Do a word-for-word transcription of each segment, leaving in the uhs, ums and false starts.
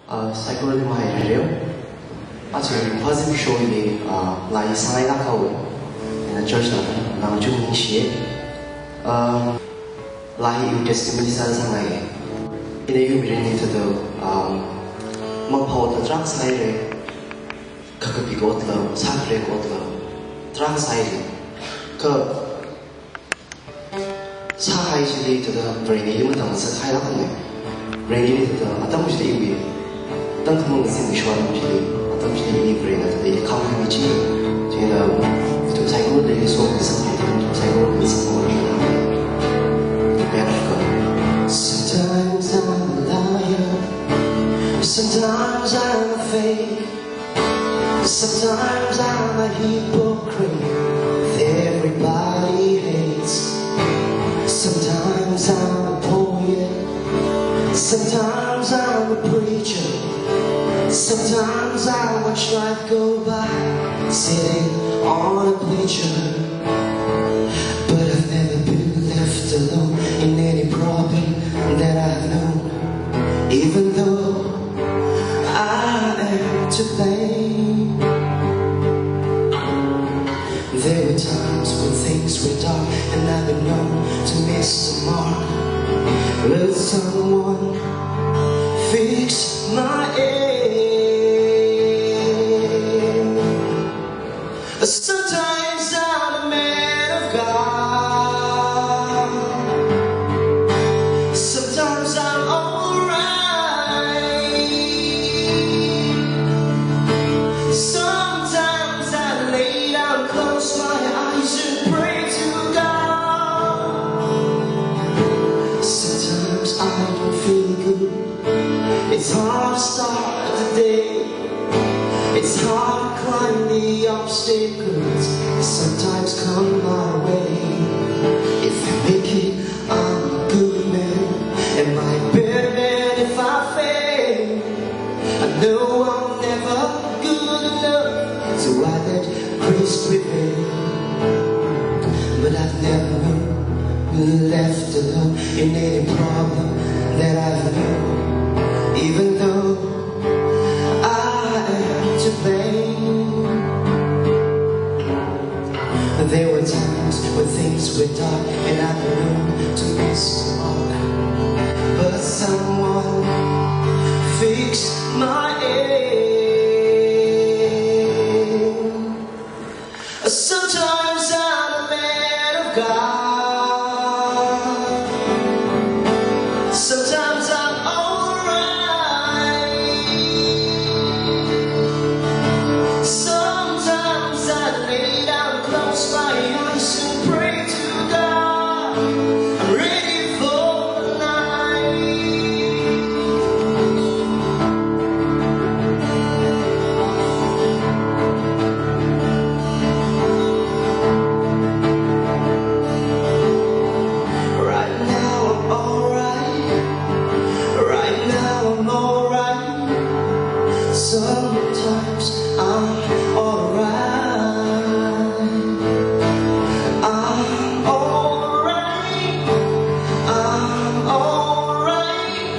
Uh, saikorali mahairareo. Aja Ringphā zimiksho hili, uh, laa sāngailāk haowa. Ina church na, na chungningshi. Uh, laa hi iwui testimony sāsāngaiya. Ina iwui mirinli thāda, um, mangphāda tarākha sāhaira. Kakapi kotla, sākhare kotla, tarākha sāhaira. Kha sāhai chili thāda Vareli matang sākhailākna. Vareli thāda atam chili iwui tangkhamang zimiksho atam chili, atam chili Varena thāda ili khamhai chi. Chieina ithum saikorali sokhami samphang, ithum saikorali samphang. Sometimes I'm a liar, sometimes I'm a fake. Sometimes I'm a hypocrite everybody hates. Sometimes I'm a poet. Sometimes I'm a preacher. Sometimes I watch life go by, sitting on a bleacher. But I've never been left alone in any problem that I've known, even though I am to blame. There were times when things were dark and I've been known to miss the mark. Will someone fix my aim? Sometimes I'm a man of God. Sometimes I'm alright. Sometimes I lay down, close my eyes and pray to God. Sometimes I don't feel good. It's hard to start the day. It's hard to climb the obstacles that sometimes come my way. If I make it, I'm a good man. Am I a bad man if I fail? I know I'm never good enough, so I let grace prevail. But I've never been left alone in any problem that I've known, even though I am to blame. There were times when things were dark and I longed to miss the mark. But someone fixed my aim. Sometimes I'm a man of God. Sometimes I'm alright. Sometimes I lay down, close my eyes and pray to God. I'm ready for the night. Right now I'm alright. Right now I'm alright. Sometimes I'm alright. I'm alright. I'm alright.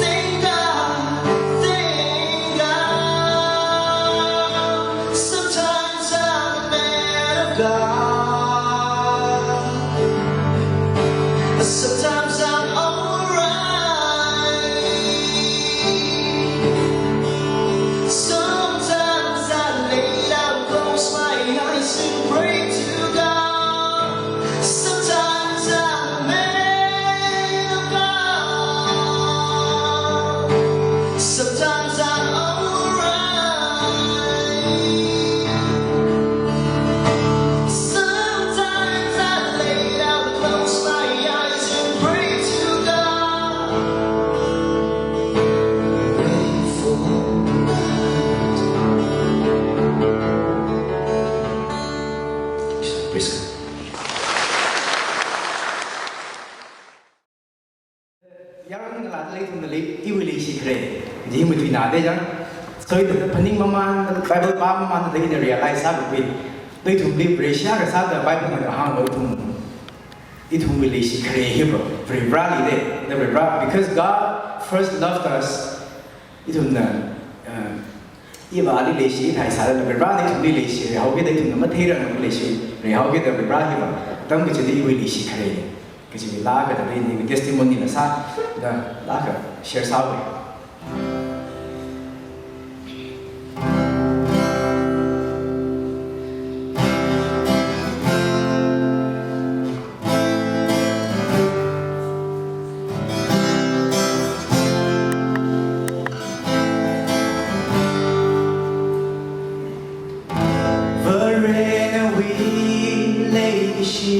Thank God, thank God. Sometimes I'm a man of God. Sometimes I'm alright. Sometimes I lay down, close my eyes and pray to God. Sometimes I'm a man of God. Sometimes I'm alright. Sometimes I lay down, close my eyes and pray to God. Wait for the night. Praise God. Yaron ngalāli ithumli, iwuili leishi khare. Ji mutui na de jang. So ithum phaning mamān, Bible pā mamān da ina realize sākhui. Ithumli Vareshi kasā da Bible na kahāng lo ithum. Ithumwui leishi khare hi bro. Vareli de. The Vare, because God first loved us. Ithumna, eh, iva ali leishi thai sāra, Varena ithumli leishirei haokida ithumna matheirangmana, leishirei haokida Vare hiva atam kachida iwui leishi kharei kaji laa kathāda ning testimony la sāda laa ka share sāwui. Vare nawui leishi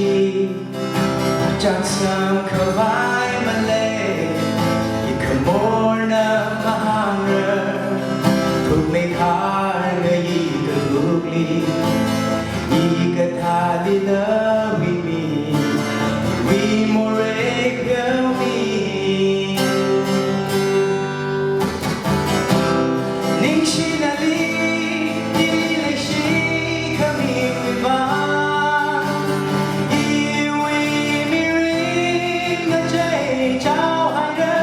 chānsam khavai malei, i khamorna mahāngra, thukmeikharngai kathukli, i kathāli nawui mi, wui morei pheomi. Ningshinali, ili leishi khamiwui vang, iwui mirin ngachei chao haira,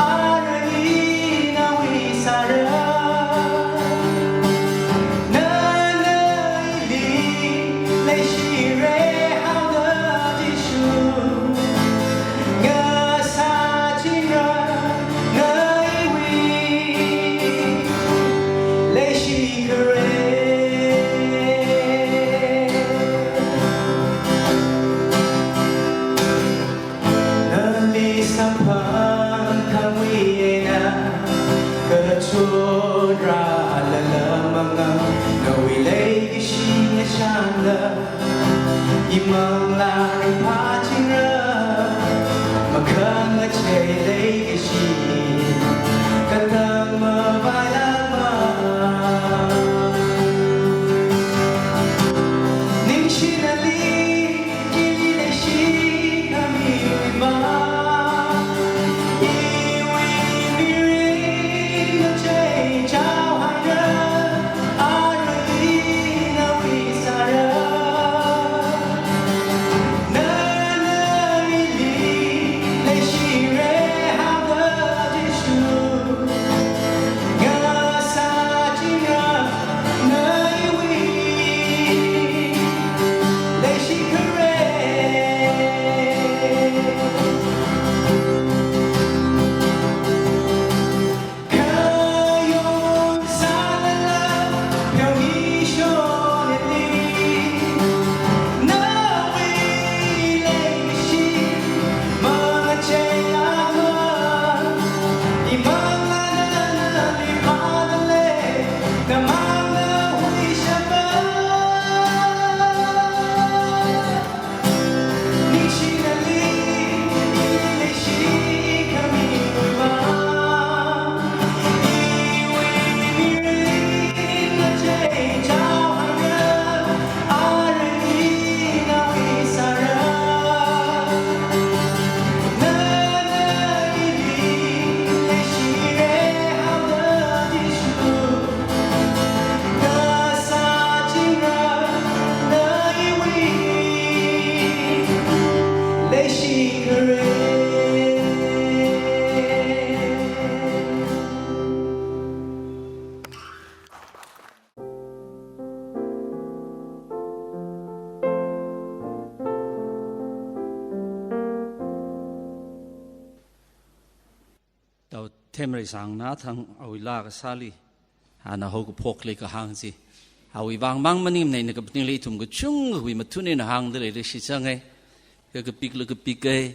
ara i nawui sāra. Nana ili leishirei haoda Jishu, ngasāchingra nawui leishi kharei. Nali samphang khami eina kachot rālala manga, nawui leishi ngashanla, i manglā ringphāchingra, makhangachei leishi katang mavailākmana. Ningshinali, ili leishi khamiwui vang, iwui mirin ngachei chao haira, ara i nawui sāra. Nana ili leishirei haoda Jishu, ngasāchingra nawui leishi kharei. Khayon sālala pheomi shonli, nawui leishi mangacheilākmana. I manglā nana ringphāda lei, na manglā huishappa. Tau themrei sangna thang awui laa kasāli, ana haokaphokli kahāng chi, awui vangmang maningmana, ina kaphaningli ithum kachungkhawui mathun eina hāngda leili shitsanga. Kha kapikla kapika,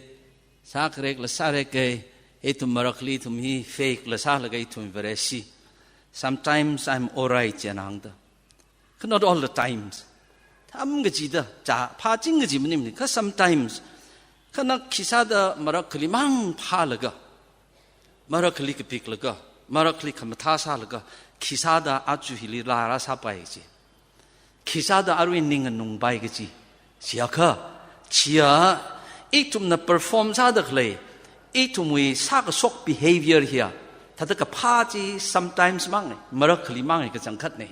sākharekla sāreka, ithum marakhali ithum hi fake la sālaga ithum Vareshi. Sometimes I'm alright, china hāngda. Kha not all the times. Tham kachida, cha, phāching kaji maningmana, kha sometimes. Kha na khisāda marakhalimang phālaga, marakhali kapiklaga, marakhali khamathā sālaga, khisāda aja hili laa rāsāpai kaji, khisāda arui ning nganungpai kaji, chiakha, chiya, ithumna perform sāda khalei, ithumwui sākashok behavior hiya, thāda kaphā chi sometimes mang, marakhalimang kachangkhatna.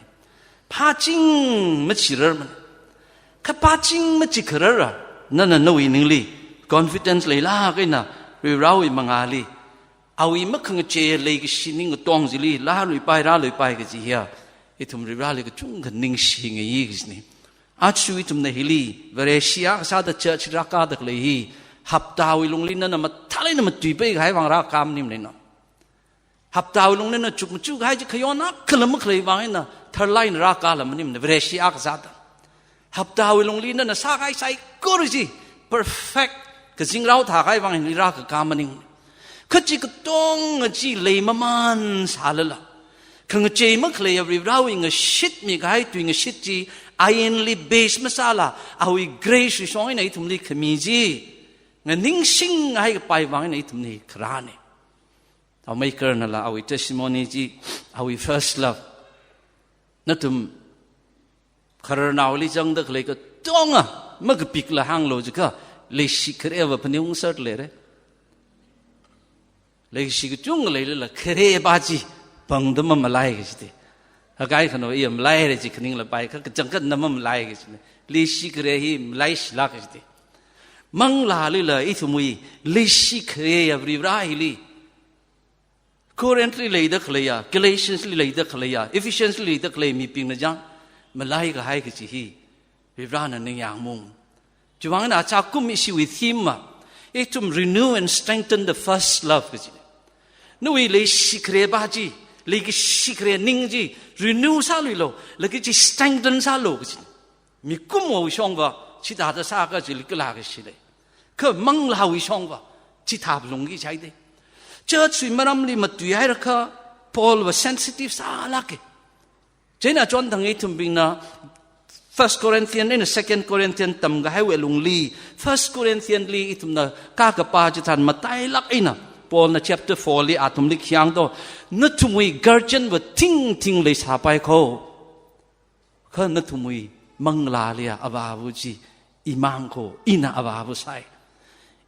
Phāching machirarmana. Kha phāching machikharara, nana nawui ningli confidence leilāk eina Varivarāwui mangāli awui makhangachei leikashi ningkatong chili, lāluipai, rāluipai kaji hiya, ithum Varivarāli kachungkha ningshingayi kajina. Aja ithumna hili, Vareshi akha sāda church rākada khalei hi, haptawui lungli nana mathālāk eina matuipai kahai vang rākā maningmana. Haptawui lungli nana chukmajā kahai chi khayon akhala makhalei vang eina, tharlāk eina rākāla maningmana, Vareshi akha sāda. Haptawui lungli nana sākahai saikora chi perfect, kazingrao thākahai vang eina rākakā maning. Kha chi katonga chi leimamān sālala, khangachei makhaleiya Varivarāwui ngashitmi kahai tuingashit chi ainli base masāla, awui grace wui shong eina ithumli khami chi nganingshinghai kapai vang eina ithumna hi kharāna. Tao Meikarnala awui testimony chi, awui first love. Nathum khararnaoli zangda khalei katonga makapikla hānglu jiakha, leishi khareva phaningung sāda leira. Leishi kachungkha leilala khareva chi pangda mamalai kajida. Hakai khano iya malaira chi khaninglapai, kha kachangkhatna mamalai kajina. Leishi khare hi malaishilāk kajida. Manglālila ithumwui leishi khareya Varivarā hili, Corinth li leida khaleiya, Galatians li leida khaleiya, Ephesians li leida khalei mibingna chang malai kahai kaji hi Varivarāna ningyāng mung. Chiwui vang eina aja kum ishiwui theme ma, ithum renew and strengthen the first love kajina. Nawui leishi khareva chi, leikashi khare ning chi renew sāluilu, laga chi strengthen sālu kajina. Mikumowui shongva chithāda sākha chili kala kashi lei. Kha manglāwui shongva chithā phalungki jihaida. Church wui maramli matuihairakha Paulva sensitive sālāka. Chieina chonthang ithumbingna First Corinthian eina Second Corinthian tamkahaiwui lungli, First Corinthian li ithumna kakapā chitharan matailāk eina Paulna chapter four li athumli khi hāng to, nathumwui guardianva thingthing leisāpai kho. Kha nathumwui manglāliya avāva chi imang kho, ina avāva sai.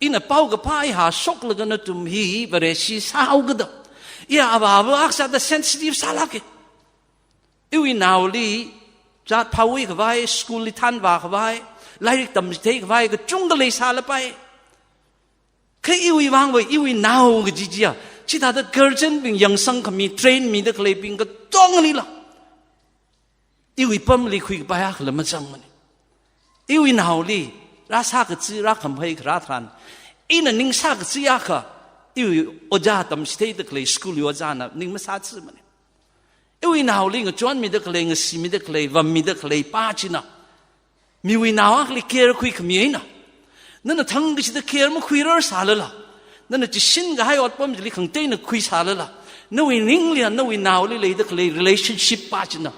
Ina paokaphā ihā shoklaga nathum hi Vareshi sāhaokida, iya avāva akha sāda sensitive sālāka. Iwui naoli zat phāwui khavai, school li thanvā khavai, lairik tamchitheikhavai kachungkha leisālapai. Kha iwui vangva iwui nao kaji chiya, chithāda guardian bing yangsang khami, train mida khaleibing katongalila iwui pamli khuikapai akhala mazangmana. Iwui naoli rāsā kachi rākhamahai kharā tharan, ina ning sā kachi akha, iwui ojā tamchitheida khalei school wui ojāna ning masāchimana. Iwui naoli ngachonmida khalei, ngasimida khalei, vammida khalei pā china, miwui nao akhali care khuikhami eina, nana thangkachida care makhuirar sālala, nana chishin kahai otpam chili khangateina khui sālala, nawui ningli, nawui naoli leida khalei relationship pā china,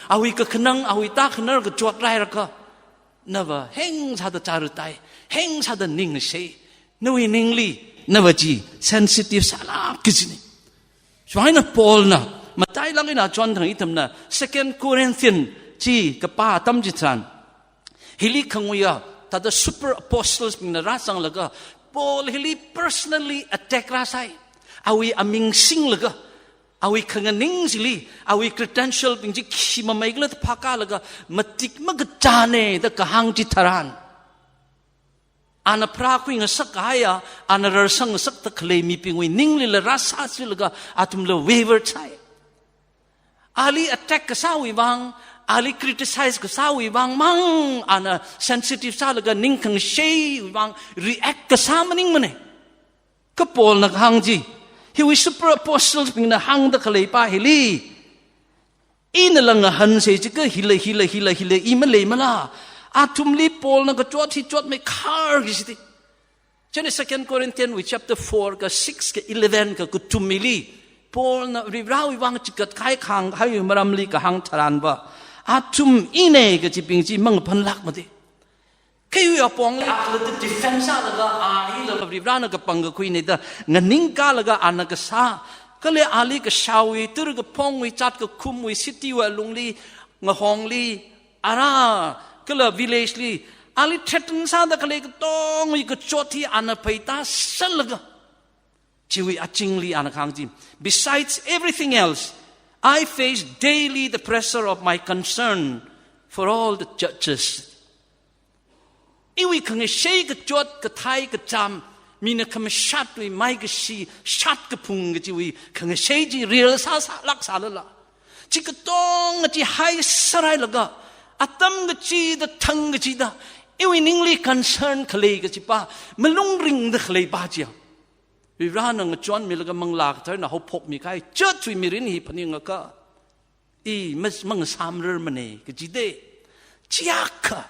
awui kakhanang, awui tākhanar kachot rāhairakha, nava heng sāda chāra tai, heng sāda ning ngasei, nawui ningli nava chi sensitive sālāk kajina. Chiwui vang eina Paulna matailāk eina chonthang ithumna Second Corinthian chi kapā atam chitharan, hili khanguiya thāda super apostles bingna rāzanglaga Paul hili personally attack rāsai. Awui aming singlaga, awui khanganing chili, awui credential bing chi khi mamei khala da phākālaga, matik makachāna da kahāng chitharan, ana pharākhui ngasak kahaiya, ana rarsang ngasakda khalei mibingwui ninglila rāsāchilaga athumla waver sāi. Ali attack kasāwui vang, ali criticize kasāwui vang mang ana sensitive sālaga ning khangasheiwui vang react kasā maningmana. Kha Paulna kahāng chi, hiwui super apostles bingna hāngda khalei pā hili, inala ngahānsei jiakha hila, hila, hila, hila i maleimala? Athumli Paulna kachot hi chotmeikhar kajida. Chieina Second Corinthian wui chapter four ka six ka eleven ka kathum hili, Paulna Varivarāwui vang chikat kahai kahānghaiwui maramli kahāng tharanva, athum ina kajibing chi mangaphanlākmada. Kha iwui apongli akhala da defense sālaga, a hila Varivarāna kapangkakhuina da nganingkālaga ana kasā, kala ali kashāwui, tara kaphungwui, zat kakhumwui, city wui lungli, ngahongli, ara, kala village li, ali threaten sāda khalei katongwui kachot hi ana pheitāsanglaga, chiwui azingli ana kahāng chi, "Besides everything else, I face daily the pressure of my concern for all the churches." Iwui khangashei kachot, kathei, kachām, Mina khamashatwui maikashi, shat kaphung kachiwui khangashei chi real sāsālāk sālala, chi katonga chi haisārhailaga, atam kachida thang kachida iwui ningli concern khalei kachipa, malung ringda khaleipa chiya, Varivarana ngachonmilaga Manglā Katharana haophokmi kahai church wui mirin hi phaningakha, i mas-, mangasāmararmana kajida. Chiyākha,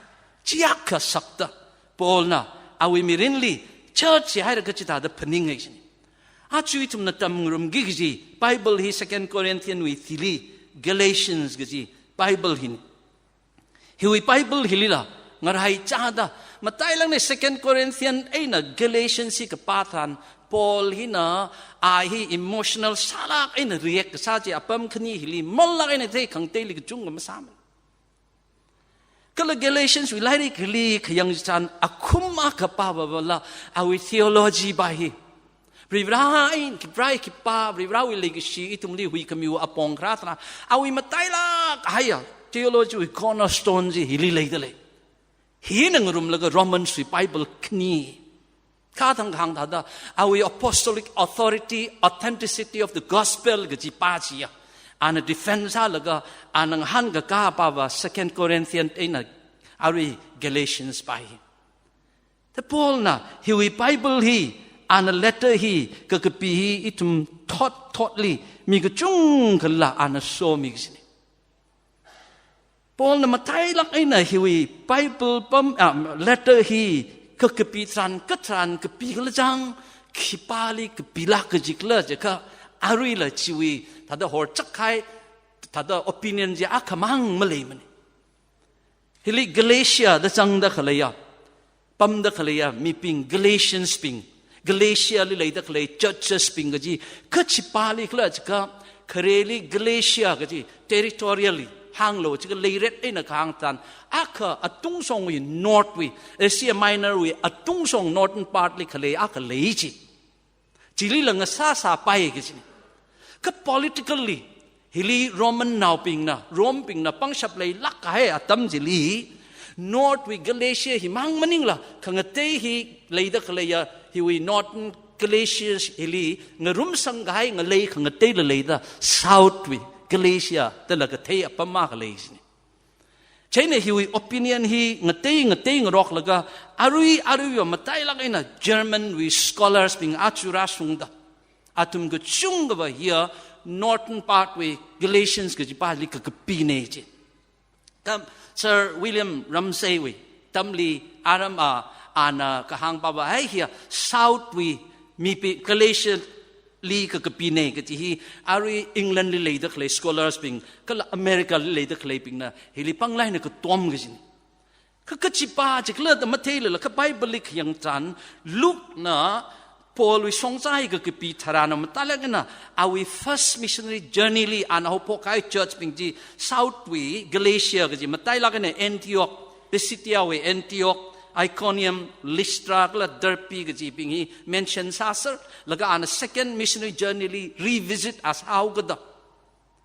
chiyākha sakta Paulna awui mirinli church hi haira kachithāda phaninghai kajina. Aja ithumna tamngarumki kaji Bible hi Second Corinthian wui thili Galatians kaji Bible hina. Hiwui Bible hilila ngaraichāda, matailākna Second Corinthian eina Galatians hi kapā tharan, Paul hina a hi emotional sālāk eina react kasā chi apam khani hili, mallāk eina thei khangateili kachungkha masāmana. Kala Galatians wui lairik hili khayang chitharan akhum akha pāvāvala awui theology pa hi, Varivara eina khiprai khipā, Varivarawui leikashi ithumli huikhamiwui apong kharā tharan, awui matailāk kahaiya theology wui cornerstone chi hili leidalei. Hina ngarumlaga Romans wui Bible khani, kha thang kahāng thāda, awui apostolic authority, authenticity of the gospel kajipa chiya ana defend sālaga, ana ngahānkakā pava Second Corinthian eina arui Galatians pa hi. Thāda Paulna hiwui Bible hi, ana letter hi kakapi hi ithum thot thotli mi kachungkhala ana somi kajina. Paulna matailāk eina hiwui Bible pam, ah, letter hi kakapi tharan, katharan kapi khala chang, khipāli kapilāk kaji khala jiakha, aruila chiwui thāda horchak kahai, thāda opinion chi akhamang maleimana. Hili Galatia da zangda khaleiya, pamda khaleiya mibing, Galatians bing, Galatia li leida khalei churches bing kaji, kachipāli khala jiakha, khareli Galatia kaji territorially hānglo jiakha, leiret eina kahāng tharan, akha atungshongwui north wui, Asia Minor wui atungshong northern part li khalei akha lei chi. Chilila ngasāsāpai kajina. Kha politically, hili Roman naobingna, Rome bingna pangshap leilāk kahai atam chili, north wui Galatia himang maningla, khangatei hi leida khaleiya, hiwui northern Galatia hili ngarumsang kahai ngalei khangateila leida, south wui Galatia dala kathei apam akha lei kajina. Chieina hiwui opinion hi ngatei ngatei ngaroklaga, arui aruiva matailāk eina German wui scholars bing aja rāshungda, athum kachungkhava hiya northern part wui Galatians kajipali kakapina ji. Kha Sir William Ramsay wui atamli aram a, ana kahāng pava, hai hiya south wui mibing, Galatia li kakapina kaji hi, arui England li leida khalei scholars bing, kala America li leida khaleibingna hili panglāk eina katom kajina. Kha kachipa chi khala da matheilala, kha Bible li khayang tharan, Luke na Paul wui shongza hi kakapi tharan matailāk eina awui first missionary journey li ana haophok kahai church bing chi south wui Galatia kaji, matailāk eina Antioch, Pisidia wui Antioch, Iconium, Lystra kala Derbe kajibing hi mention sāser, laga ana second missionary journey li revisit a sāhaokada,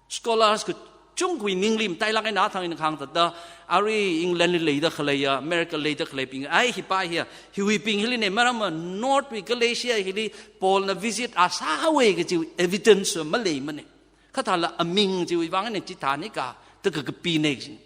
scholars kachungkhawui ningli matailāk eina athang eina kahāng thāda, arui England li leida khaleiya, America leida khaleibing, ai hipa hiya hiwuibing hilina, maramva north wui Galatia hili Paul na visit a sāhaowa kaji evidence maleimana. Kha thāla aming chiwui vang eina chithānika da kakapina kajina.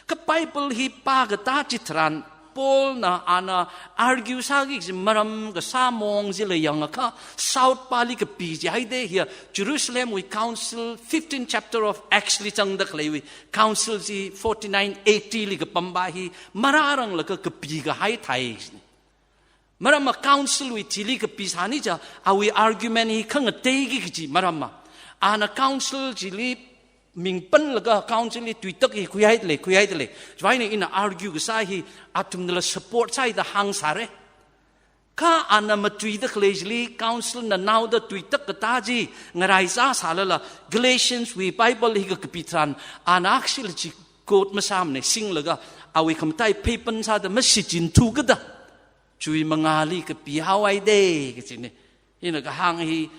Kha Bible hi pākatā chitharan, Paul na ana argue sāki kaji maram kasā mong chila yangakha, south pali kapi jihaida hiya Jerusalem wui council, fifteen chapter of Acts li zangda khaleiwui council chi forty-nine A D li kapam pa hi marāranglaga kapi kahai thai kajina. Maramva council wui thili kapi sāni ja, awui argument hi khangateiki kaji maramva, ana council chili ming panlaga council li tuitak hi khuihaidalei, khuihaidalei. Chieina ina argue kasā hi athumnala support sāi da hāngsāra. Kha ana matuida khalei chili council na naoda tuitak katā chi ngaraichā sālala, Galatians wui Bible hi kakapi tharan, ana akshila chi quote masāmana, singlaga awui khamatai pheipan sāda mashichin thukada, chiwui mangāli kapihaohaida kajina. Ina kahāng hi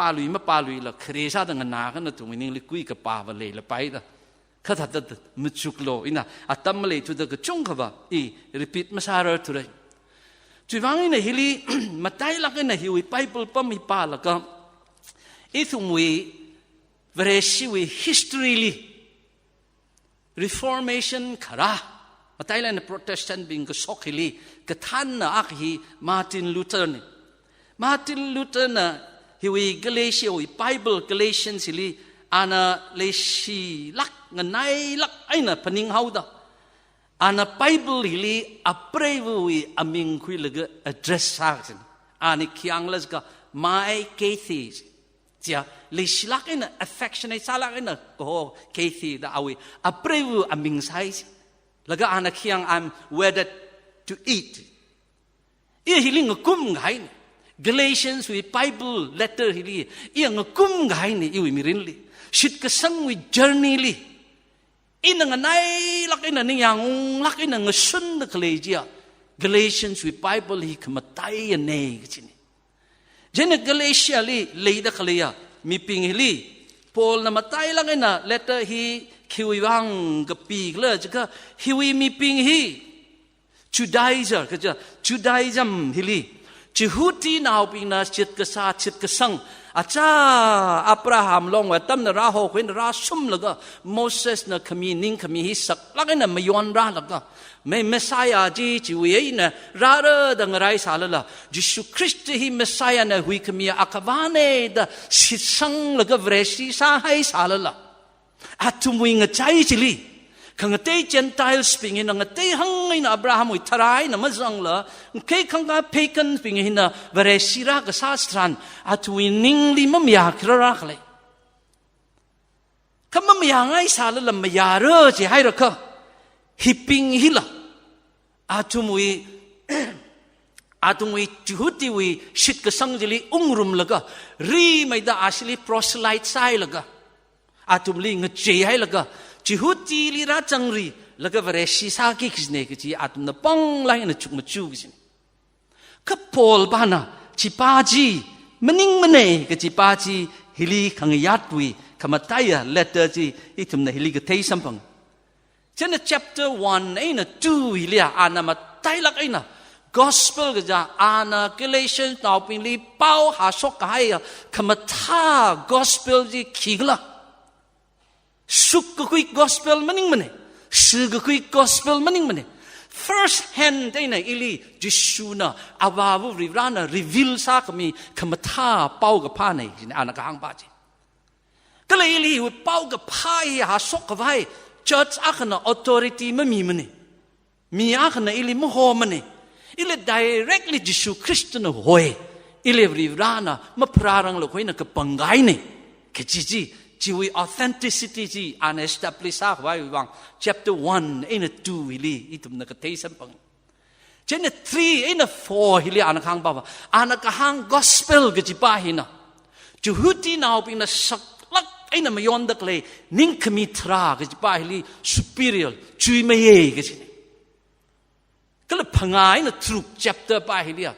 pālui mapāluila khare sāda nganā khana thumwui ningli kui kapāva leilapaida. Kha thāda machuklo, ina atam maleithuda kachungkhava i repeat masārarthura. Chiwuivang eina hili, matailāk eina hiwui Bible pam hi pālaga, ithumwui Vareshiwui history li, Reformation kharā, matailāk eina Protestant bing kashok hili, kathānna akha hi Martin Luther na. Martin Luther na hiwui Galatia wui Bible Galatians hili, ana leishilāk nganailāk eina phaninghaoda, ana Bible hili apreiva̱wui aming khuilaga address sā kajina. Ana khi hāngla jiakha, "My Kathy," chiya, leishilāk eina, affectionate sālāk eina kaho Kathy da awui apreiva̱ aming sāi chi. Laga ana khi hānga, "I'm wedded to it." Iya hili ngakum kahaina. Galatians wui Bible letter hili iya ngakum kahaina, iwui mirinli. Shitkasangwui journey li ina nganailāk eina, ningyāng unglāk eina ngashunda khalei chiya, Galatians wui Bible hi khamataiyana kajina. Chieina Galatia li leida khaleiya mibing hili, Paul na matailāk eina letter hi khiwui vang kapikhala jiakha, hiwui mibing hi Judaizer kaja, Judaism hili, Jihudinaobingna shitkasā, shitkasang, achā Abraham longwui atamna rāhokhui eina rāsumlaga, Moses na khami ningkhami hi saklāk eina mayonrālaga, mei Messiah chi chiwui eina rāra da ngaraisālala, Jishu Khrista hi Messiah na huikhami akhavāna da shitsanglaga Vareshi sāhaisālala, athumwui ngachai chili, khangatei Gentiles bing hina ngateihāng eina Abrahamwui tharai eina mazangla, ngakhei khangkā pagan bing hina Vareshi rākasā tharan, athumwui ningli mamayā khararā khalei. Kha mamayāngaisālala mayāra jihairakha, hibing hila athumwui, athumwui Jihudiwui shitkasang chili ungrumlaga, rimeida ashili proselyte sāhailaga, athumli ngacheihailaga, Jihudili rāzangrilaga Vareshi sāki kajina kaji athumna panglāk eina chukmaja kajina. Kha Paul pana, chipa chi maningmana kajipa chi hili khangayātwui khamataiya letter chi ithumna hili kathei samphang. Chieina chapter one eina two hiliya ana matailāk eina gospel kaja, ana Galatians naobingli pao hāshok kahaiya khamathā gospel chi khikhala. Shukkakhui gospel maningmana, shikakhui gospel maningmana. First hand eina ili Jishuna, Avāva Varivarana reveal sākhami khamathā paokaphāna, chieina ana kahāngpa chi. Kala ili paokaphā hi hāshok khavai church akhana authority mamimana. Mi akhana ili mahomana. Ili directly Jishu Khristana hoi. Ili Varivarana mapharāranglaga hoina kapangkahaina kaji chi, chiwui authenticity chi ana establish sākhavaiwui vang chapter one eina two hili ithumna kathei samphang. Chieina three eina four hili ana kahāngpava, ana kahāng gospel kajipa hina Jihudinaobingna saklāk eina mayonda khalei ningkhami tharā kajipa hili superior, chuimeiya kajina. Kala phangā eina tharuk chapter pa hiliya,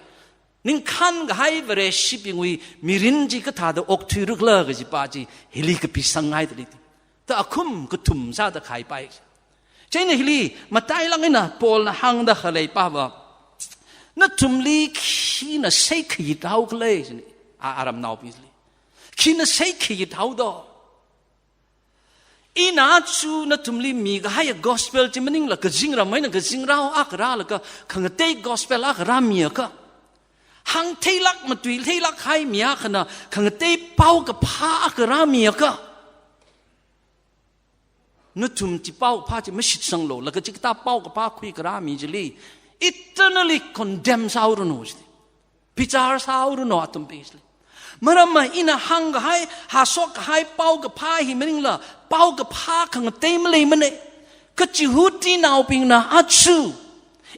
ningkhān kahai Vareshibingwui mirin chi kathāda okthuirakhala kajipa chi hili kapisanghaida lei. Ta akhum kathum sāda khaipai. Chieina hili matailāk eina Paulna hāngda khaleipava, nathumli khina saikhayit haokhala, chieina, a, aramnaobingli. Khina saikhayit haodo. Ina aja nathumli mikahaiya gospel chi maningla kazingram eina kazingrao akha rālaga khangatei gospel akha rāmiakha, hāngtheilāk matuitheilāk kahai mi akhana khangatei paokaphā akha rāmiakha, nathum chi paokaphā chi mashitsanglu, laga chikathā paokaphā khuikharā mi chili eternally condemn sāhaoranu, chili bichar sāhaoranu athumbingli. Maramva ina hāngkahai, hāshokkahai paokaphā hi maningla paokaphā khangatei maleimana. Kha Jihudinaobingna aja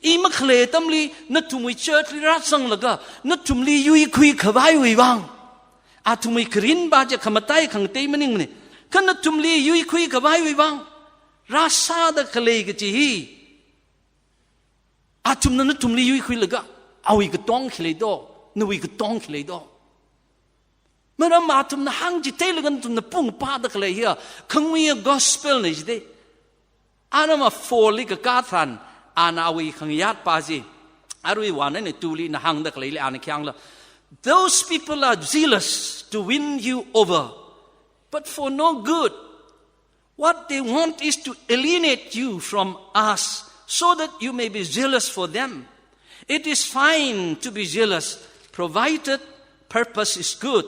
i makhalei atamli nathumwui church li rāzanglaga nathumli yuikhui khavaiwui vang, athumwui kharinpa chi khamatai khangatei maningmana. Kha nathumli yuikhui khavaiwui vang rāsāda khalei kaji hi, athumna nathumli yuikhuilaga awui katong khi leido, nawui katong khi leido? Maramva athumna hāngchitheilaga nathumna pung pāda khalei hiya khanguiya gospel na jide. Ana ma four li kakā tharan, ana awui khangayātpa chi, Arui one and two li ina hāngda khaleili ana khi hāngla, "Those people are zealous to win you over, but for no good. What they want is to alienate you from us so that you may be jealous for them. It is fine to be jealous, provided purpose is good,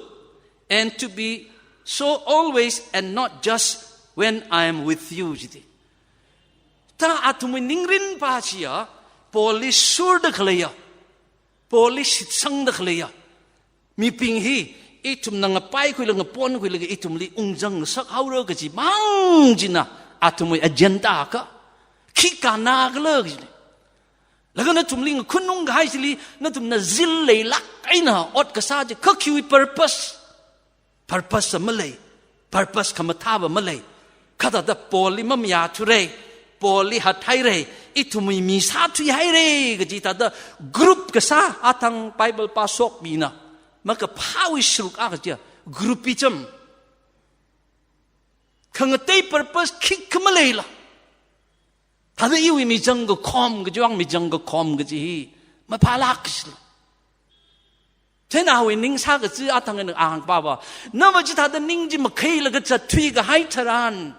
and to be so always and not just when I am with you," jiti. Ta athumwui ningrin pa chiya, Paulli surda khaleiya, Paulli shitsangda khaleiya mibing hi ithumna ngapaikhuilaga, ngaponkhuilaga ithumli ungzang ngasakhaora kaji mang china athumwui agenda ka. Khi kannakhala kajina. Laga nathumli ngakhunung kahai chili nathumna zeal leilāk eina ot kasā chi kha khiwui purpose? Purpose va malei, purpose khamathā va malei. Kha thāda Paulli mamayāthura, Paulli hathaira, ithumwui mi sāthuihaira kaji thāda group kasā, athang Bible pāshok mina makaphāwui sharuk akha chiya groupism. Khangatei purpose khikha maleila. Thāda iwui mizang kakhom kajiwui vang mizang kakhom kaji hi maphālāk kajila. Chieina awui ning sākachi athang eina hāngpava, nava chithāda ning chi makheilaga zatthui kahai tharan,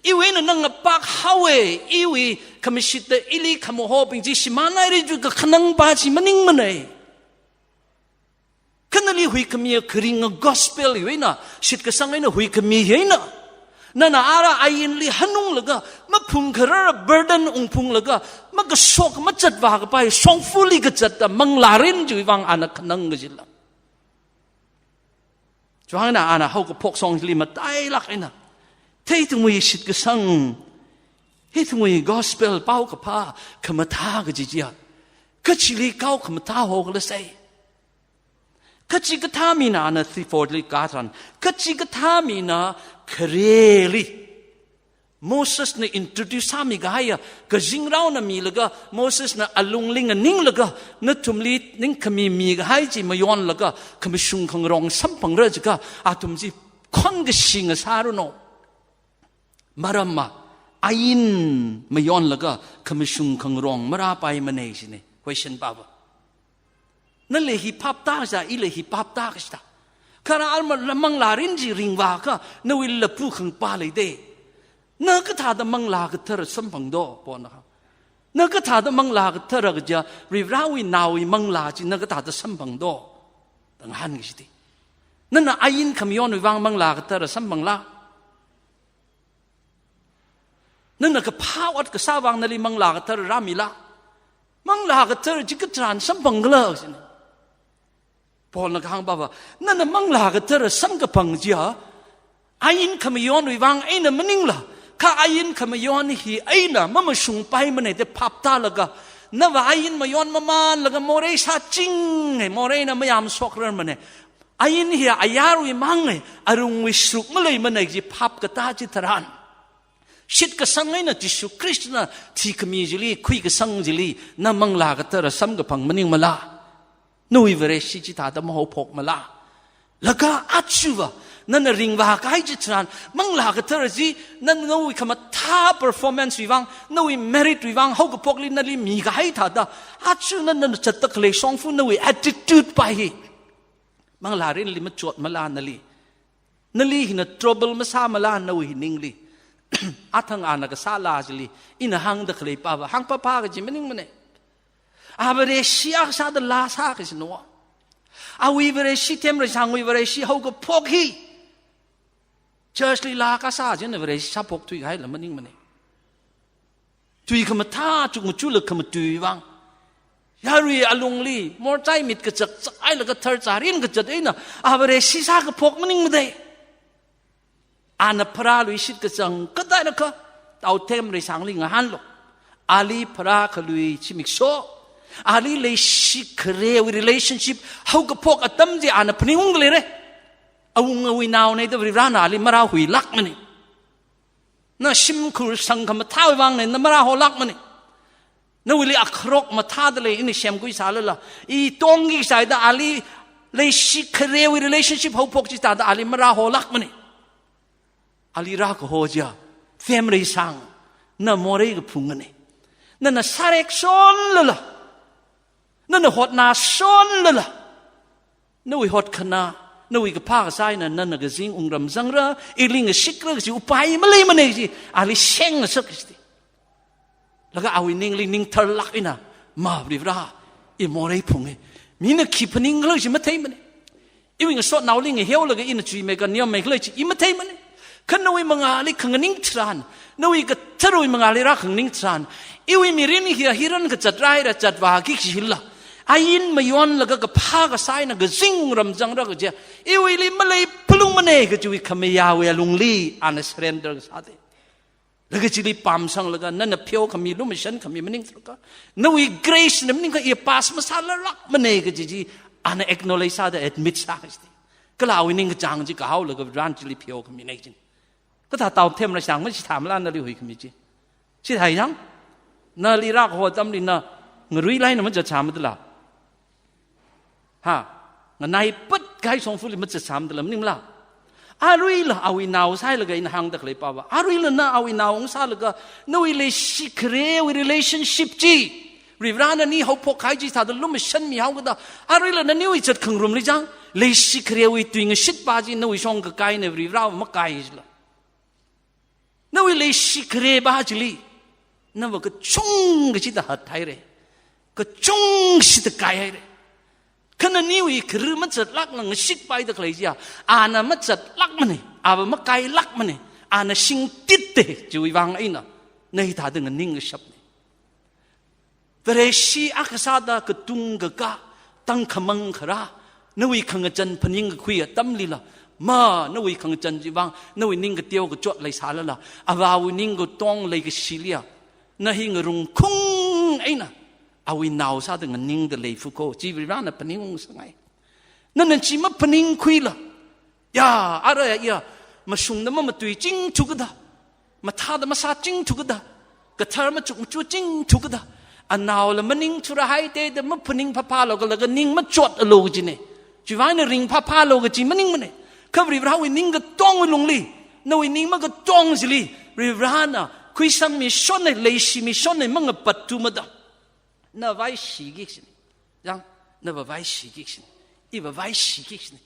iwui eina na ngapakhaowa, iwui khamashitda ili khamahobing chi shimānhaira chiwui kakhanang pa chi maningmanei. Kha nali huikhamiya kharinga gospel iwui eina, shitkasang eina huikhami hi eina, nana ara ainli hanunglaga, maphungkharar burden ungphunglaga, makashok mazatvā kapai shongfali kazatta manglārin chiwui vang ana khanang kajila. Chieina ana haokaphok shongli matailāk eina, thei ithumwui shitkasang, hi ithumwui gospel paokaphā khamathā kaji chiya kachili kao khamathā hokhala sai. Kachikathā mina ana three four li katharan, kachikathā mina khareli Mosesna introduce sāmi kahaiya kazingraona milaga, Mosesna alungli nganinglaga, nathumli ningkhami mikahai chi mayonlaga, khamashung khangarong samphangra jiakha, athum chi khon kashi ngasāranu. Maramva, ain mayonlaga khamashung khangarong marāpaimanei jina. Question pava. Nali hi phaptāsā, ili hi phaptāsā. Kha ara manglārin chi ringvākha, nawui lapu khangpa leida. Na kathāda Manglā Kathara samphangdo, Paulna. Na kathāda Manglā Kathara kaja, Varivarawui naowui manglā chi na kathāda samphangdo da ngahānki jiti. Nana ain khamayonwui vang Manglā Kathara samphangla? Nana kaphā ot kasā vang nali Manglā Kathara rāmila? Manglā Kathara chi katharan samphangkhala jina. Paulna kahāng pava, nana Manglā Kathara samkaphang chiya, ain khamayonwui vang eina maningla, kha ain khamayon hi eina mamashungpaimanei da phaptālaga, nava ain mayon mamanlaga morei sāchinga, moreina mayamshokrarmanei. Ain hi ayarwui manga, arungwui sharuk maleimanei kaji phap katā chitharan, shitkasang eina Jishu Khristana thikhami chili, khuikasang chili, na Manglā Kathara samkaphang maningmala? Nawui Vareshi chithāda mahaophokmala? Laga achuva, nana ringvākahai chitharan, Manglā Kathara chi, nana nawui khamathā performance wui vang, nawui merit wui vang, haokaphokli nali mikahai thāda, achu nana zatda khalei shongfa nawui attitude pa hi manglārinli machotmala nali? Nali hina trouble masāmala nawui ningli? Athang ana kasā laa chili, ina hāngda khalei pava, hāngpapa kaji maningmanei. A Vareshi akha sāda laa sā kajina. Awui Vareshi, Themreisangwui Vareshi haokaphok hi church li laa kasā china Vareshi sāphok thuihaila maningmanei. Tui khamathā chukmajala khamatui vang. Yarui alungli, morchai mit kachak chailaga tharchārin kazat eina, a Vareshi sākaphok maningmadei. Ana pharāluishit kachang kadaina kha, tao Themreisangli ngahānlu. Ali pharākhalui zimiksho, ali leishikharewui relationship haokaphok atam chi ana phaningungda leira. Awungawui naonei da Varivarana ali marāhuilākmanei. Na shimkhur shang khamathāwui vangnei, na marāholākmanei. Nawuili akharok mathāda lei, ina semkhuisālala, itongki sāida ali leishikharewui relationship haophok chithāda ali marāholākmanei. Ali rākaho chiya, Themreisang, na morei kaphunganei. Nana sārekshonlala, Nana hotnashonlala, nawui hotkhanā, nawui kaphā kasā eina nana kazing wungram zangra, ili ngashikra kaji upai maleimana kaji ali shengngasak kajida. Laga awui ningli ningtharlāk eina, ma Varivara, i morei phunga. Mina khi phaningkhala kaji matheimana. Iwui ngasotnaoli ngaheolaga ina chuimei ka niyammei khala chi i matheimana. Kha nawui mangāli khanganing tharan, nawui katharawui mangāli rākhanganing tharan, iwui mirin hiya hiran kazat rāhaira, zatvāki kajila, ain mayonlaga kaphā kasā eina kazing wungram zangra kajiya iwuili malei phalungmana kajiwui khamayāwui alungli ana surrender kasāda. Laga chili pamsanglaga, nana pheokhami, lumashankhami maningthuka, nawui grace na maningkha i pass masālāklākmana kaji chi ana acknowledge sāda, admit sā kajida. Kala awui ningkachāng chi kahaolaga Varena chili pheokhamina jin. Kathā tao themra shang ma chithāmala nali huikhami chi. Chithā yang, nali rākaho atamli na ngaruilāk eina mazatsāmadala. Ha, nganaipat kahai shongfali mazatsāmadala maningmala. Aruila awui nao sāhailaga ina hāngda khalei pava, aruila na awui nao ngasālaga, nawui leishikharewui relationship chi, Varivarana ni haophok kahai chi thāda lumashanmihaokada, aruila naniwui zatkhangarumli chang, leishikharewui tuingashitva chi nawui shongkakai eina Varivara makai jila. Nawui leishikhareva chili, nava kachungkha chida hathaira. Kachungkha chida kaihaira. Kha naniwui khara mazatlākla ngashikpaida khalei chiya, ana mazatlākmana, ava makailākmana, ana shingtitta, chiwui vang eina, na hithāda nganingkashapna. Vareshi akha sāda katung kakā, tangkhamang kharā, nawui khangachan phaningkakhui atamlila, ma nawui khangachan chiwui vang, nawui ning kateo kachot leisālala, avāwui ning katong leikashiliya, na hi ngarungkhung eina, awui nao sāda nganingda leifu ko, chi Varivarana phaningungsāngai. Nana chi maphaningkhuila, ya, ara ya, mashungda mamatui chingthukada, mathāda masāchingthukada, kathar machuk machu chingthukada, anaola maningthura haida da maphaning phaphālu kalaga ning machotlu kajina. Chiwui vang eina ringphāphālu kaji maningmana. Kha Varivarawui ning katongwui lungli, nawui ning makatong chili, Varivarana khuisangmishonna, leishimishonna mangapat tumada. Na vaishiki kajina. Yang, nava vaishiki kajina. Iva vaishiki kajina.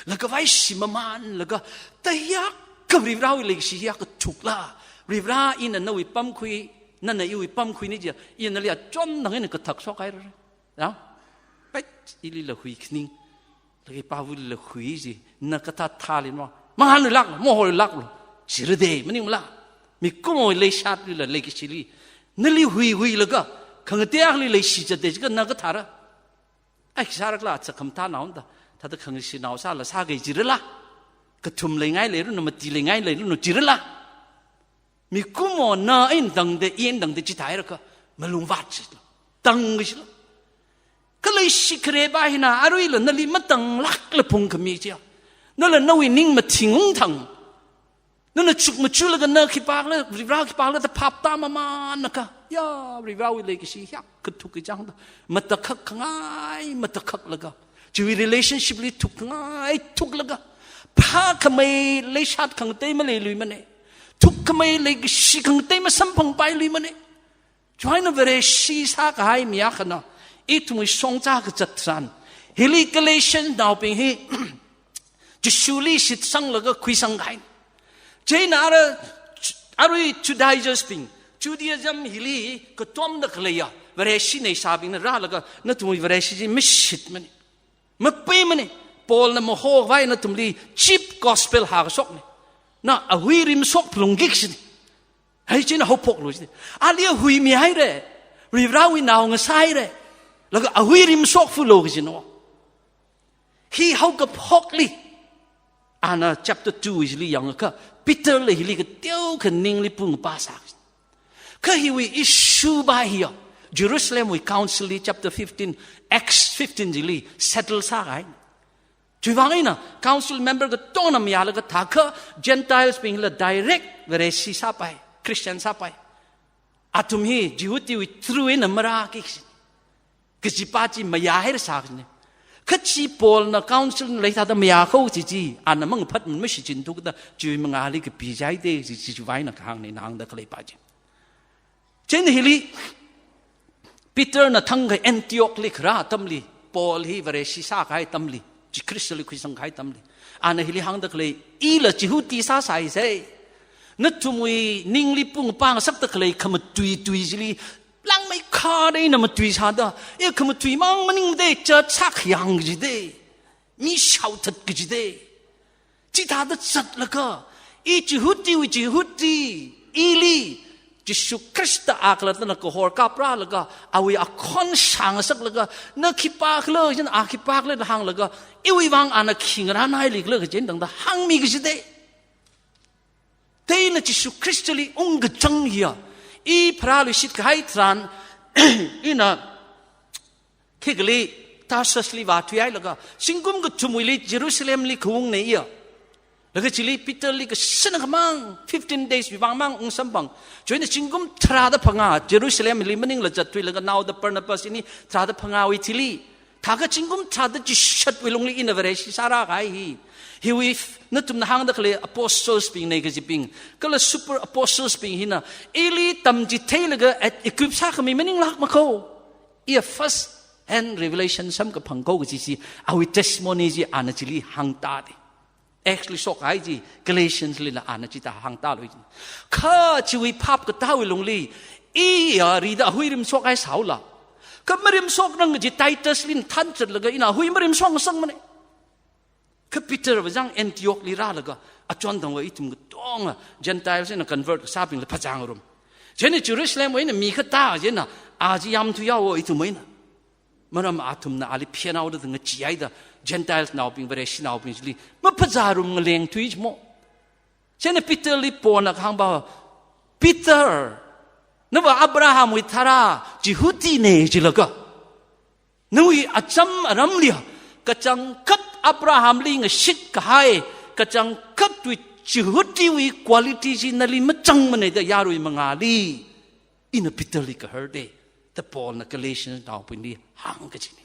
Laga vaishi mamanlaga, tayākha Varivarawui leikashi hiyākha thukla. Varivara ina nawui pamkhui, nana iwui pamkhuina chiya, ina nali achon nang eina kathak shokhaira. Yang, pet, ilila huikhaning. Laga pavulila hui chi, na kathā thāli ma, mahānluilāklu, mohoilāklu, chirade, maningmala. Mikumowui leishatlila, leikashili, nali hui huilaga, khangatei akhali leishi zatda jiakha na kathāra. Ai, khi sārakhala, atsakhamtha naonda, thāda khangashinao sāla sāki jirala. Kathum leingai leiranu, mati leingai leiranu jirala. Mikumona eina tangda, eina tangda chithāhaira kha, malungvāt chila, tangkashila. Kha leishikhareva hina, aruila nali matanglākla phungkhami chiya, nala nawui ning mathingungthang, nana chukmachulaga na khipākhala, Varivara khipākhala da phaptā mamanakha, ya, Varivarawui leikashi hiyākha thuk kachangda, matakhak khangai matakhaklaga, chiwui relationship li thukkhangai thuklaga, phākhamei leishat khangatei maleiluimana. Thukkhamei leikashi khangatei masamphangpailuimana. Chiwui vang eina Vareshi sākahai mi akhana, ithumwui shongza kazat tharan, hili Galatian naobing hi, Jishuli shitsanglaga khuisangkahai. Chieina ara, arui Judaizers bing, Judaism hili katomda khaleiya, Vareshi neisābingna rālaga, nathumwui Vareshi chi mashitmana. Mapeimana, Paulna mahokhavai nathumli cheap gospel hākashokna. Na ahui rimshok phalungki kajina. Hai china haophoklu jina. Ali ahui mihaira, Varivarawui nao ngasāhaira, laga ahui rimshok fulu kajina. Hi haokaphokli, ana chapter two chili yangakha, Peterla hili kateokha ningli pungpasā. Kha hiwui issue va hiya, Jerusalemwui council li chapter fifteen, Acts fifteen chili settle sākahai. Chiwui vang eina council member katongna mayālaga thākha Gentiles bingla direct Vareshi sāpai, Christian sāpai. Athum hi Jihudiwui through eina marāki kaji, kajipa chi mayāhairasā kajina. Kha chi Paulna council leithāda mayākahao kaji chi, ana mangaphatmana mashichinthukda, chiwui mangāli kapichaida kaji chi, chiwui vang eina kahāngna ina hāngda khaleipa chi. Chieina hili, Peterna thangkha Antiochli kharā atamli, Paul hi Vareshi sākahai atamli, chi Khristali khuisangkahai atamli, ana hili hāngda khalei, ila Jihudi sāsai sai. Nathumwui ningli pung pāngasakda khalei khamatuitui chili, langmeikha eina matui sāda, e khamatui mang maningmade, church sākhayang kajide, mi shaothat kajide. Chithāda zatlaga, i Jihudiwui Jihudi, ili Jishu Khrista akhalattana kahor kaprālaga, awui akhon shāngasaklaga, na khipākhala, yin a khipākhala da hānglaga, iwui vang ana khi ngarānhaili khala kaji eina tangda hāngmi kajide. Chieina Jishu Khristali ungkachang hiya, i pharāluishit kahai tharan, ina khikali Tarsusli vāthuihailaga, zingkum kathumwuili Jerusalemli khaungne iya. Laga chili Peterli kashan khamang, fifteen days wui vang mang ungsamphang. Chieina zingkum tharāda phangā Jerusalemli maningla zatthuilaga naoda Barnabas ini tharāda phangāwui thili. Thākha zingkum tharāda chishatwui lungli ina Vareshi sārākahai hi, hiwui f-, nathumna hāngda khalei apostles bing nei kajibing, kala super apostles bing hina, ili tamchitheilaga at-, equip sākhami maninglākmako. Iya first hand revelation samkaphang ko kaji chi, awui testimony chi ana chili hāngtāde. Actsli shokkahai chi, Galatianslila ana chithā hāngtālui chi. Kha chiwui phap katāwui lungli, iya rida ahui rimshokhai sāhaola, kha marimshoknang kaji Titusli thanzatlaga ina ahui marimshokngasakmane. Kha Peter vāzang Antiochli rālaga, achon tangva ithum katonga Gentiles eina convert kasābingla phazāngarum. Chieina Jerusalemwui eina mi kata chieina, a chi yamthuihaowa ithumwui eina. Maram athumna ali phenhaoda ngacheehaida, Gentiles naobing, Vareshinaobing chili maphazārum, ngalengthui chimo. Chieina Peterli Paulna kahāngva, Peter, nava Abrahamwui tharā, Jihudine jilaga, nawui acham aramliya, kachangkhat Abrahamli ngashitkahai, kachangkhatwui Jihudiwui quality chi nali mazangmane da yarui mangāli ina Peterli kaharde, da Paulna Galatians naobingli hāng kajine.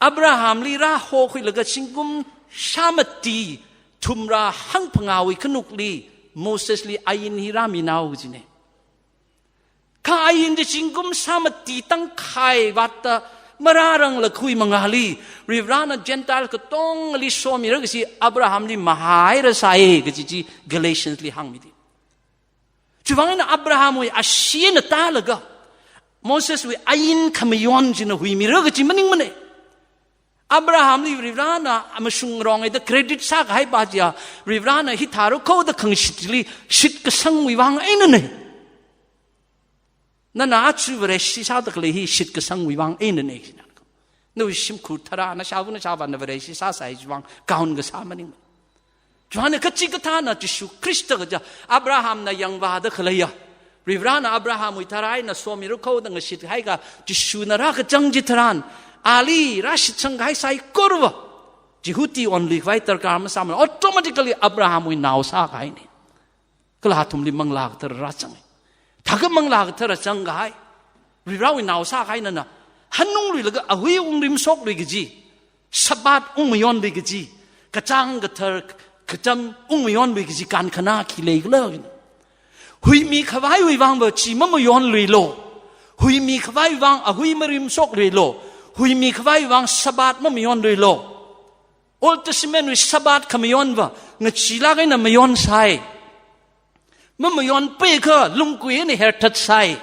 Abrahamli rāhokhuilaga zingkum shāmati thumrā hangphangāwui khanukli Mosesli ain hi rāminao kajine. Kha ain chi zingkum shāmati tangkhai vātda marāranglakhui mangāli, Varivarana Gentile katongali somira kaji Abrahamli mahāhairasai kaji chi Galatiansli hāngmide. Chiwui vang eina Abrahamwui ashee eina tālaga, Moseswui ain khamayon china huimira kaji maningmane. Abrahamli Varivarana amashungrong eina credit sākahaipa chiya, Varivarana hithāra kho da khangashitli shitkasangwui vang einane. Nana aja Vareshi sāda khalei hi shitkasangwui vang einane. Nawui shimkhur tharā, nashāva nashāvāna Vareshi sāsai chiwui vang count kasā maning. Chiwuivang kachikathāna Jishu Khrista kaja Abrahamna yangvāda khaleiya, Varivarana Abrahamwui tharā eina somira kho da ngashitkahai ka Jishuna rākachang chitharan, ali rāshitsangkahai saikorava Jihudi onluikhavai darkar masāmana, automatically Abrahamwui nao sākahaine. Kala athumli Manglā Kathara rāzange. Thākha Manglā Kathara zangkahai, Varivarawui nao sākahaina, hanungluilaga ahui ungrimshoklui kaji, Sabbath ungmayonlui kaji, kachāng kathar kacham ungmayonlui kaji kankhana khi leikhala? Huimikhavaiwui vangva chi mamayonluilu. Huimikhavaiwui vang ahui marimshokluilu. Huimikhavaiwui vang Sabbath mamayonluilu. Old Testament wui Sabbath khamayonva ngacheelāk eina mayonsai. Mamayonpaikha lungkui eina herthatsai,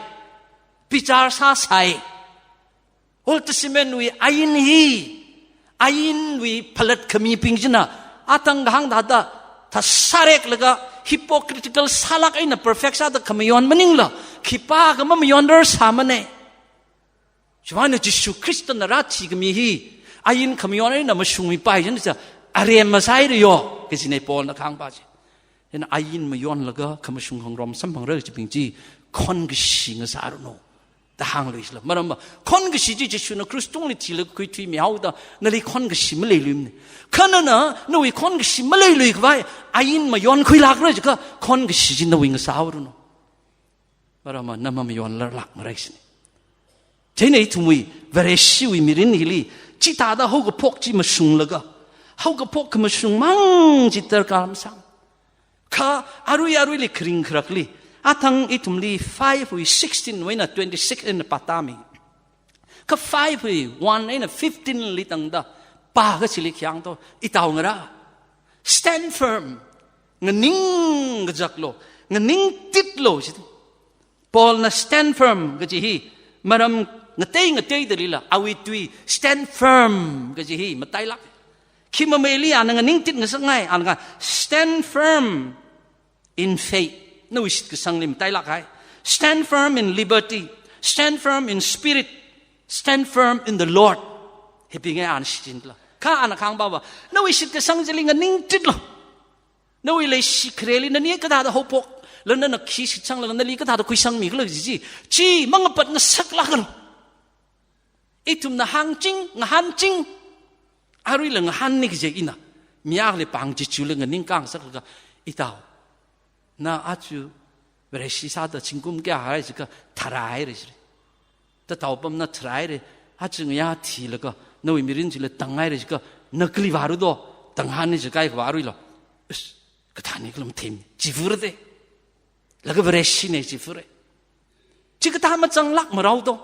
bichar sāsai. Old Testament wui ain hi, ainwui phalat khamibing china, atang kahāng thāda, thasāreklaga hypocritical sālāk eina perfect sāda khamayon maningla, khipākha mamayonrar sāmane. Chiwuivang eina Jishu Khristana rāthikhami hi, ain khamayon eina mashungmipai china cha, arem masāhaira yo, kajine Paulna kahāngpa chi. Chieina ain mayonlaga khamashung khangarom samphangra kajibing chi, khonkashi ngasāranu da hāngluishila. Maramva, khonkashi chi Jishuna krus tungli thilaga khuithuimihaoda, nali khonkashi maleiluimane. Kha nana, nawui khonkashi maleiluikhavai, ain mayonkhuilākra jiakha, khonkashi chi nawui ngasāhaoranu. Maramva na mamayonrarlākmara kajine. Chieina ithumwui Vareshiwui mirin hili, chithāda haokaphok chi mashunglaga, haokaphok khamashung mang chi darkar masāmana. Kha arui aruili kharing kharakli, Athang ithumli five wui sixteen wui eina twenty-six eina pātāmi. Kha five wui one eina fifteen li tangda pākachili khi hāngto, itaongarā. Stand firm. Nganing kazaklu, nganing titlu, jida. Paulna stand firm kaji hi maram ngatei ngateidalila, awui tui stand firm kaji hi matailāk. Khi mameili ana nganing tit ngasakngai, ana kha stand firm in faith. Nawui shitkasangli matailāk hai. Stand firm in liberty. Stand firm in spirit. Stand firm in the Lord. Hibing eina ana shichinla. Kha ana kahāng pava, nawui shitkasang chili nganing titlu. Nawui leishi khareli nani kathāda haophok, laga nana khi shitsanglaga nali kathāda khuisangmi khala kaji chi, chi mangapat ngasaklākalu. Ithumna hāngching, ngahānching, aruila ngahānni kaje ina. Mi akhali pāng chichula nganingkā ngasaklaga, itao, na aja Vareshi sāda zingkum kayā hānghai jiakha tharāhaira jira. Tatao pamna tharāhaira, aja ngayā thilaga nawui mirin chila tānghaira jiakha, na kali vāra do, tānghānni jiakha khavā aruila. Is, kathāni khala matheimi, chi fura de. Laga Vareshina chi fura. Chikathā mazanglāk marao do.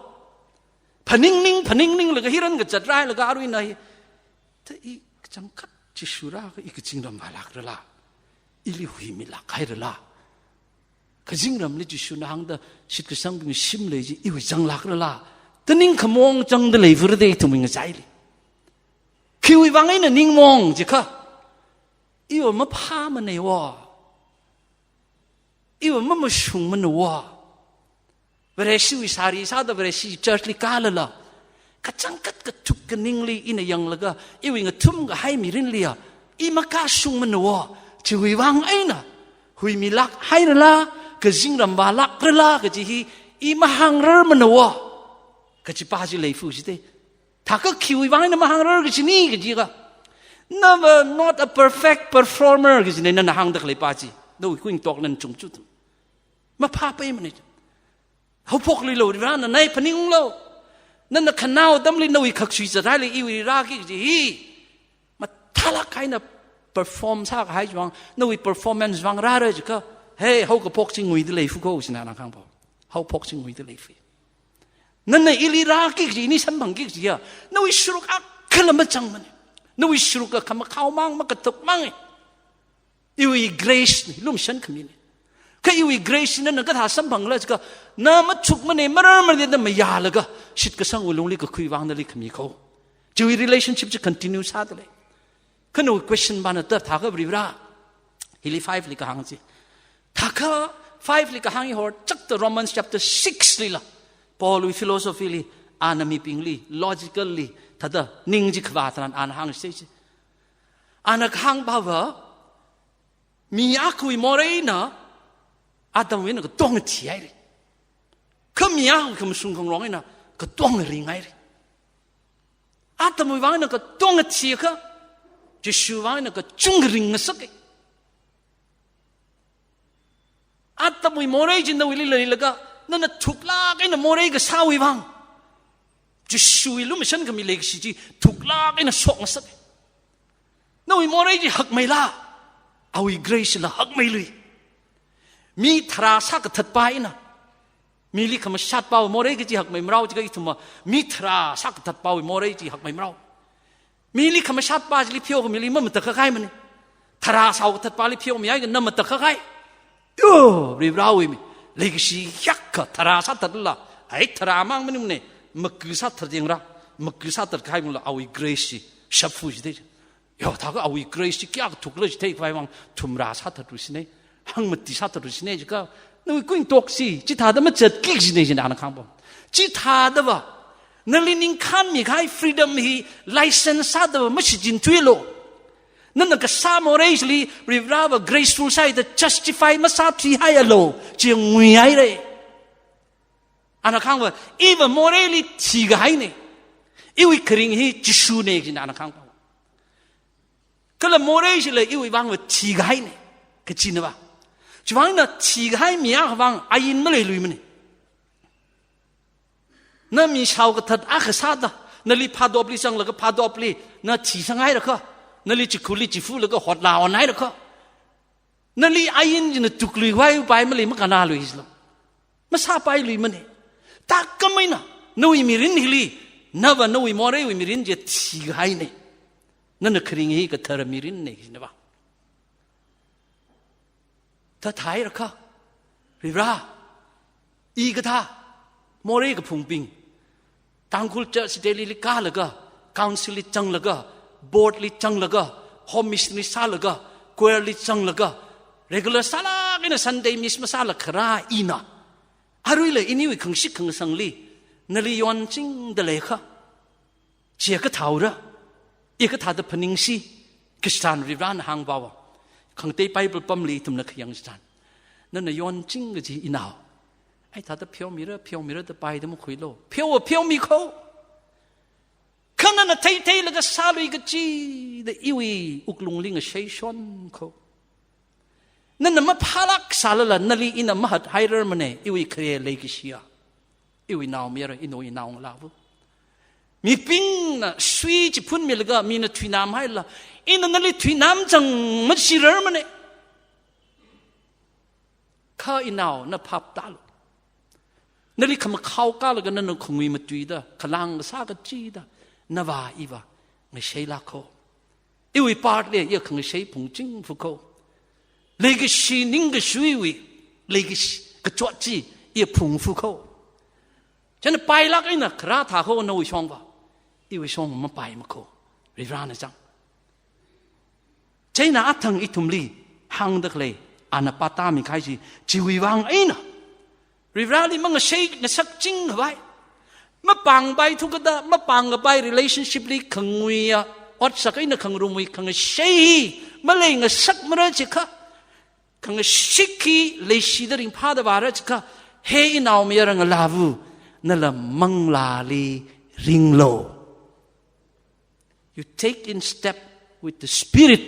Phaningning, phaningning laga hi ran kazat rāhailaga aruina hi, ta i kachangkhat Jishu rākha i kazingram vālākrala, ili huimilāk hairala, kazingramli Jishuna hāngda shitkasangbing shim lei chi iwui zanglākrala, da ningkhamong zangda lei fura de ithumwui ngachaili. Khiwui vang eina ningmong jiakha, iva maphāmana wo. Iva mamashungmana wo. Vareshiwui sari sāda Vareshi church li kālala, kachangkhat kathuk kaningli ina yanglaga, iwui ngathum kahai mirinliya, i makashungmana wo. Chiwui vang eina huimilāk hairala, kazingram vālākrala kaji hi i mahāngrarmana wo. Kaji pa chi leifu jida. Thākha khiwui vang eina mahāngrar kajina kajiakha, never, not a perfect performer kajina nana hāngda khalei pa chi. Nawui kuingatokna chungchut. Maphāpaimana. Haophokluilu, Varena nai phaningunglu. Nana khanao atamli nawui khaksui zatraili iwui rāki kaji hi mathālāk eina perform sākahai chiwui vang, nawui performance vang rāra jiakha, he, haokaphok chi nguida leifu ko, jina ana kahāng pava. Haophok chi nguida leifu. Nana ili rāki kaji, ini samphangki kajiya, nawui sharuk akhala mazangmana. Nawui sharuk akha makhaomang, makathukmang. Iwui grace na lumashan khamina. Kha iwui grace na nana kathā samphangla jiakha, na mathukmana, mararmana da mayālaga, shitkasangwui lungli kakhui vang nali khami ko. Chiwui relationship chi continue sāda lei. Kha nawui question pana ta, thākha Varivara, hili five li kahāng chi. Thākha five li kahāng hi horchakta Romans chapter six lila, Paulwui philosophy li, ana mibingli, logically, thāda ning chi khavā tharan ana hāngsa chi. Ana kahāng pava, mi akhawui moreina, Adamwui eina katonga thihaira. Kha mi akhawui khamashung khangarong eina katonga ringhaira. Adamwui vang eina katonga thiakha, Jishu vang eina kachungkha ringngasaka. Adamwui morei chi nawuili leilaga, nana thuklāk eina morei kasāwui vang, Jishuwui lumashan khami leikashi chi thuklāk eina shokngasaka. Nawui morei chi hakmeila, awui grace la hakmeilui. Mi tharā sākathat pa eina mili khamashatpawui morei kaji hakmei marao jiakha ithumva mi tharā sākathatpawui morei chi hakmei marao. Mili khamashatpa chili pheokhami mili mamatakhak kahaimana. Tharā sākathatpali pheomi haikha na matakhak kahai. Yo, Varivarawui mi, leikashi hiyākha tharā sāthatla, ai tharā mang maningmana, maku sāthat yangra, maku sāthat kahai mula awui grace chi shapfu jida. Yo, thākha awui grace chi kayākha thukla chithei khavai vang thumrā sāthatlu sina, hangmati sāthatlu sina jiakha, nawui kuingatok chi chithāda mazatki kajina, jina ana kahāng pava. Chithādava, nali ningkhānmi kahai freedom hi license sādava mashichin thuilu. Nana kasā morei chili Varivarava graceful sāhaida justify masāthuihaialu, chi nguihaira. Ana kahāng pava, iva moreili thikahaina. Iwui kharing hi Jishuna kajina ana kahāng pava. Kala morei chila iwui vangva thikahaina, kajina pava. Chiwui vang eina thikahai mi akha vang ain maleiluimana. Na mi shaokathat akha sāda, nali phadopli zanglaga phadopli na thisanghaira kha, nali chikhurli chifulaga hotla onhaira kha, Nali ain china tuklui vai upai mali makana lui islo. Masāpai lui mane. Takamaina, nawui mirin hili, nava nawui moreiwui mirin chi thikahaine. Nana kharing hi kathara mirinne, kajina va. Thathai rakha, Varivara, i kathā, morei kaphungbing, Tangkhul Church Delhi li kālaga, council li zanglaga, board li zanglaga, home mission li sālaga, choir li zanglaga, regular sālāk eina Sunday miss masāla kharā ina, aruila iniwui khangashik khangasangli, nali yonchingda leikha, chi kathā ura, i kathāda phaningsi, Christian Varivarana hāngpava. Khangatei Bible pamli ithumna khayang chitharan, nana yonching kaji inao, ai thāda pheomira, pheomira da paida makhuilo. Pheowa pheomi kho. Kha nana theitheilaga sālui kachida iwui wuklungli ngashei shon kho. Nana maphālāk sālala nali ina mahathairar mane, iwui khare leikashiya. Iwui naomayara, ino inao ngalāva. Mibingna sui chi phunmilaga mina thuinamhaila, ina nali thuinamchang machirar mane. Kha inao, na phap tālu. Nali khamakhao kālaga nana khangui matuida, khalang kasā kachida, nava iva ngasheilāk kho. Iwui part li iya khangashei phungching fu kho. Leikashi ningkashuiwui, leikashi kachot chi iya phung fu kho. China pailāk eina kharā thā kho nawui shongva. Iwui shong mapai makho. Varivarana zang. China athang ithumli hāngda khalei, ana pātāmi kahai chi, chiwui vang eina Varivarali mangashei ngasakching khavai, mapāngpai thukada, mapāngkapai relationship li khanguiya otsak eina khangarumwui khangashei hi malei ngasakmara chikha, khangashik hi leishida ringphāda vāra chikha, he inaomayara ngalāva, nala manglāli ringlu. You take in step with the Spirit.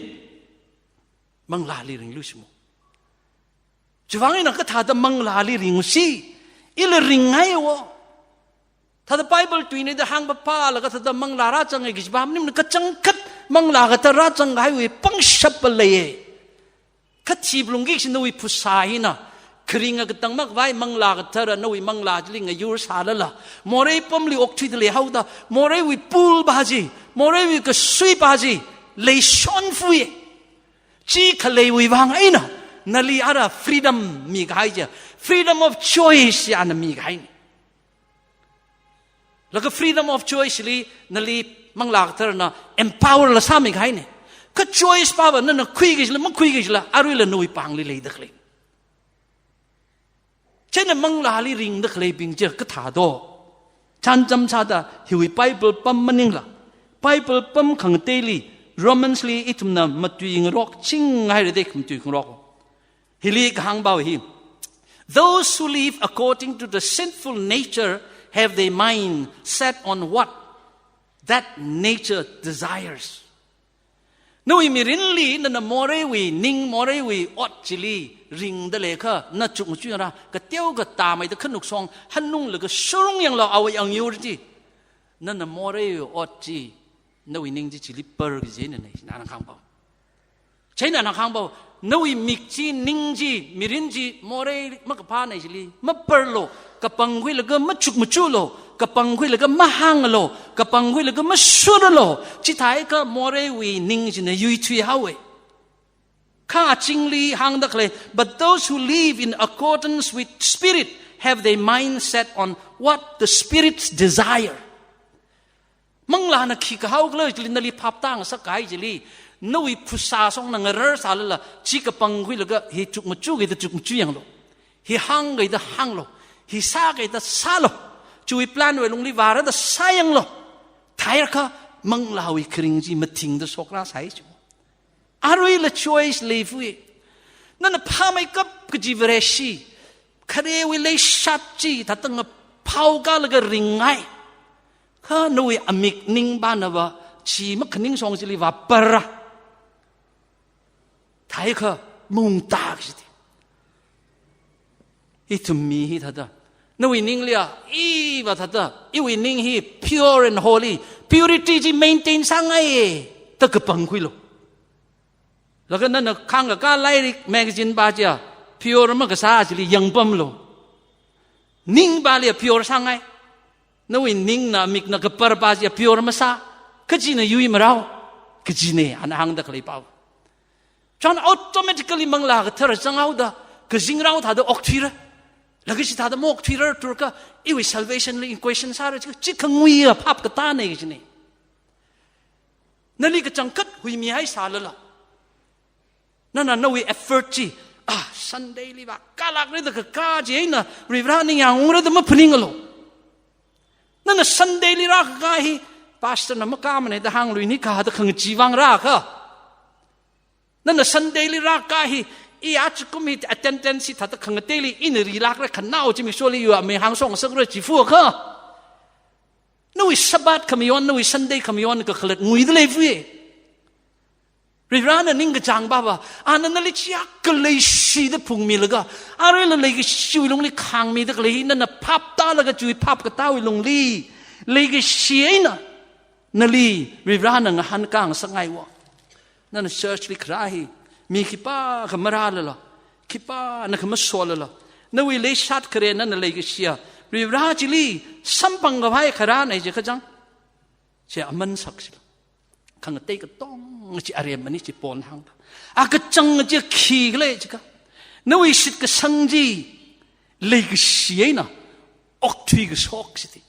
Manglāli ringlu shimo. Chivang ina kathāda manglāli ringsi, ila ringhaiwo. Thāda Bible tuina da hāngpapalaga thāda manglā rāzanghai kaji pam nimna kachangkhat manglā kathara rāzanghaiwui pangshap leiye. Kha thiphalungki kaji nawui phasā hina, kharinga katang makhavai manglā kathara nawui manglā chili ngayur sālala, morei pamli okthuida leihaoda, moreiwui pulva chi, moreiwui kasuiva chi leishon fuye. Chi khaleiwui vang eina, nali ara freedom mikahai chi, freedom of choice ana mikahaine. Laga freedom of choice li nali manglā katharana empower la sāmikahaine. Kha choice pava nana khui kajila, makhui kajila, aruila nawui pāngli leida khalei. China manglāli ringda khaleibing chi kathā do. Chānjam sāda hiwui Bible pam maningla, Bible pam khangateili, Romans li ithumna matuingarokchinghaira de, khamatui ngarok. Hili kahāngpao hi, "Those who live according to the sinful nature have their mind set on what that nature desires." Nawui mirinli nana moreiwui ning, moreiwui ot chili ringda leikha, na chukmajara, kateo katāmeida khanukshong hanunglaga shurung yanglu awui angyur chi. Nana moreiwui ot chi, nawui ning chi chili par kajina ne, nana kahāngpao. China nana kahāngpao, nawui mik chi, ning chi, mirin chi, morei makaphāna chili maparlu, kapangkhuilaga machukmajulu, kapangkhuilaga mahānglu, kapangkhuilaga mashurlu, chithākha moreiwui ning china yuithuihaowe. Kha achingli hāngda khalei, "But those who live in accordance with Spirit have their mind set on what the Spirit's desire." Manglāna khi kahao khala chili nali phaptāngasak kahai chili, nawui phasā shongna ngarar sālala, chi kapangkhuilaga hi chukmajukida chukmaju yanglu. Hi hāngkida hānglu. Hi sākida sālu. Chiwui plan wui lungli vāra da sāyanglu. Thākha manglāwui kharing chi mathingda shokra sai chi. Aruila choice leifui. Nana phāmeikap kaji Vareshi, kharewui leishat chi thāda ngaphao kalaga ringhai. Kha nawui amik ningva nava chi makhaningshong chili vāpara. Thākha mungtak chiti. Ithum mi hi thāda, nawui ninglia, iva thāda, iwui ning hi pure and holy, purity chi maintain sāngaiye, da kapangkhuilu. Laga nana khāngkakā lairik magazine pa chiya pure makasā chili yangpamlu. Ning pali pure sāngai. Nawui ningna mikna kapar pa chiya pure masā. Kachina yuimarao. Kachina, ana hāngda khalei pao. Chieina automatically Manglā Kathara zanghaoda, kazingrao thāda okthuira. Laga chithāda maokthuirar turka, iwui salvation li in question sāra chi, chi khanguiya phap katāna kajina. Nali kachangkhat huimihaisālala, nana nawui effort chi, ah, Sunday li vākalākra da kakā chieina Varivara ningyāng ungra da maphaningalu. Nana Sunday li rākakā hi, pastor na makāmana da hānglui nikha da khangachee vang rākha. Nana Sunday li rākakā hi, i ajakum hi attendance hithāda khangateili ina rilākra, khanao zimiksholi yuva mei hāngshong sakra chi fuakha. Nawui Sabbath khamayon, nawui Sunday khamayon kakhalat nguida lei fui. Varivarana ningkachāng pava, ana nali chiyākha leishida phungmilaga, aruila leikashiwui lungli khāngmida khalei hi nana phap tālaga chiwui phap katāwui lungli, leikashi eina nali Varivarana ngahānkā ngasakngaiwa. Nana church li kharā hi, mi khipākha marālala, khipānakha masolala, nawui leishat khare nana leikashiya Varivara chili samphang khavai kharāna jiakha chang, chi aman sak sila. Khangatei katonga chi aremana chi Paulna hāngda. A kachang chi khikhala jiakha, nawui shitkasang chi leikashi eina okthui kashok siti.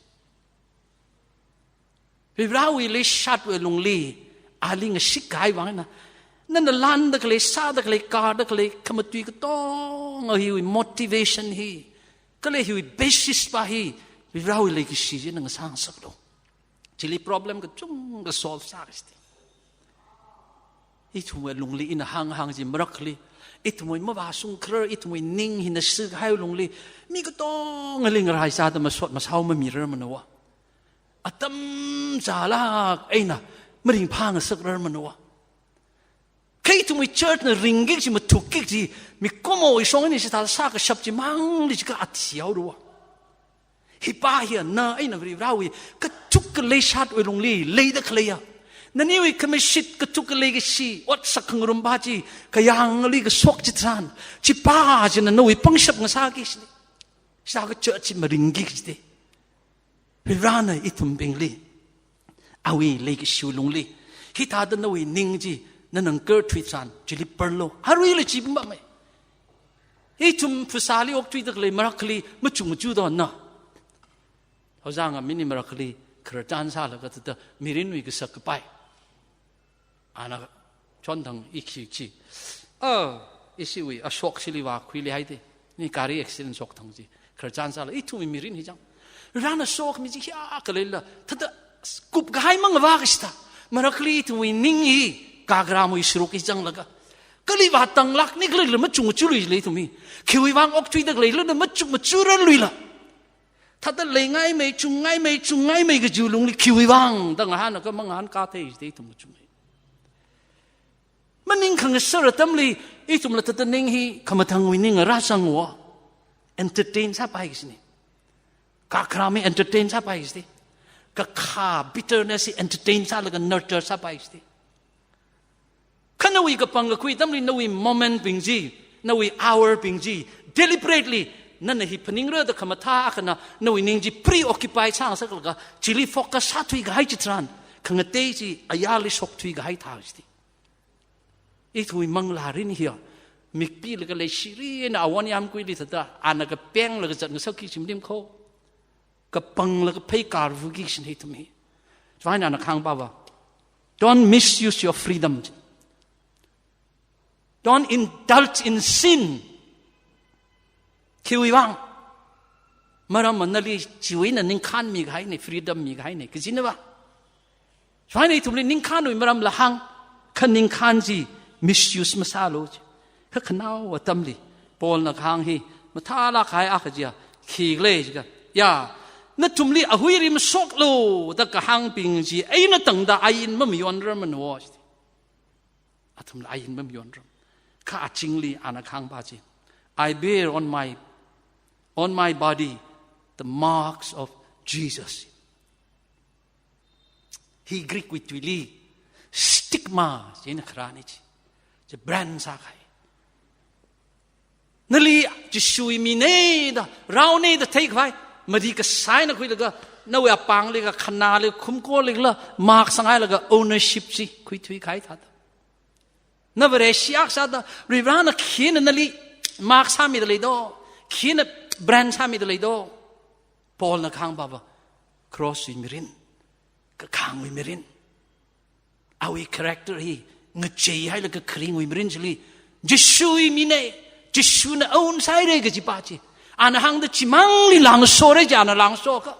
Varivarawui leishatwui lungli ali ngashik kahai vang eina, nana landa khalei, sāda khalei, kārda khalei, khamatui katonga hiwui motivation hi, kala hiwui basis pa hi, Varivarawui leikashi china ngasāngasaklu. Chili problem kachungkha solve sākasiti. Ithumwui lungli ina hānghāng chi marakhali, ithumwui mavāshungkharar, ithumwui ning hina shikahai lungli, mi katongali ngaraisāda masot masao mamirarmanava. Atam chālāk eina maringphā ngasakrarmanava. Kha ithumwui church na ringki kaji, mathukki kaji, mikumowui shong eina chithāda sākashap chimangli jiakha athi haorava. Hi pa hiya na eina Varivarawui kathuk khalei shatwui lungli leida khaleiya, naniwui khamashit kathuk khalei kashi, otsak khangarum pa chi kayāngli kashok chitharan, chi pa china nawui pangshap ngasāki kajina. Chithākha church chi maringki kajina. Varivarana ithumbingli awui leikashiwui lungli hithāda nawui ning chi nana ngakarthui tharan chili parlo. Aruila chi pamei. Ithum phasāli okthuida khalei marakhali machuk machuk dona. Hojang a mini marakhali khararchan sālaga thāda mirinwui kasak kapai. Ana chonthang i khi chi. A, ishiwui ashok shili vākhuili haida. Ni gari accident shokthang chi. Khararchan sāla, ithumwui mirin hi chang. Rana shokmi chi hiyākha leila, thāda kupkahai mangavā kashita. Marakhali ithumwui ning hi, kakharamwui sharuk hi changlaga, kali vātanglākni khalei machuk machukluila ithum hi. Khiwui vang okthuida khaleila machuk machukluila. Thāda leingaimei, chungngaimei, chungngaimei kajiwui lungli khiwui vang da ngahānakha mangahānkā thei jida ithum machukmei. Maning khangasar atamli, ithumla thāda ning hi khamathangwui ning rāzangva. Entertain sāpai kajina. Kakharam hi entertain sāpai kajina. Kakhā bitterness hi entertain sālaga nurture sāpai kajina. Kha nawui kapang kakhui atamli nawui moment bing chi, nawui hour bing chi, deliberately, nana hi phaningra da khamathā akhana, nawui ning chi preoccupy sāngasaklaga, chili focus sāthui kahai chitharan, khangatei chi ayarli shokthui kahai thā kajina. Ithumwui manglā mirin hiya, mikpilaga leishiri eina awon yamkuili thāda, ana kapenglaga zatngasakki kajim lim kho. Kapanglaga phei karvuki kajina ithum hi. Chieina ana kahāng pava, don't misuse your freedom. Don't indulge in sin. Khiwui vang? Maramva nali chiwui eina ningkhān mikahaina, freedom mikahaina, kajinava. Chieina ithumli ningkhānwui maramla hāng, kha ningkhān chi misuse masālu chi. Kha khanao atamli, Paulna kahāng hi mathālāk kahai akha chiya, khikhala jiakha, ya, nathumli ahuiri mashoklu da kahāngbing chi eina tangda ain mamayonrarmanava. Athumla ain mamayonra. Kha achingli ana kahāng pa chi, I bear on my, on my body the marks of Jesus. Hi Greek wui tuili stigma china kharāna chi. Chi brand sākahai. Nali Jishuwui mina da, raona da theikhavai mari kasā eina khuilaga, nawui apāngli kakhanali khumkoli kala mark sāngailaga ownership chi khuithuikahai thāda. Na Vareshi akha sāda, Varivarana khina nali mark sāmida lei do, khina brand sāmida lei do. Paulna kahāng pava, crosswui mirin, kakhangwui mirin. Awui character hi ngacheihailaga kharingwui mirin chili, Jishuwui mina, Jishuna own sāhaira kajipa chi. Ana hāngda chimangli langsora chi, ana langsoka.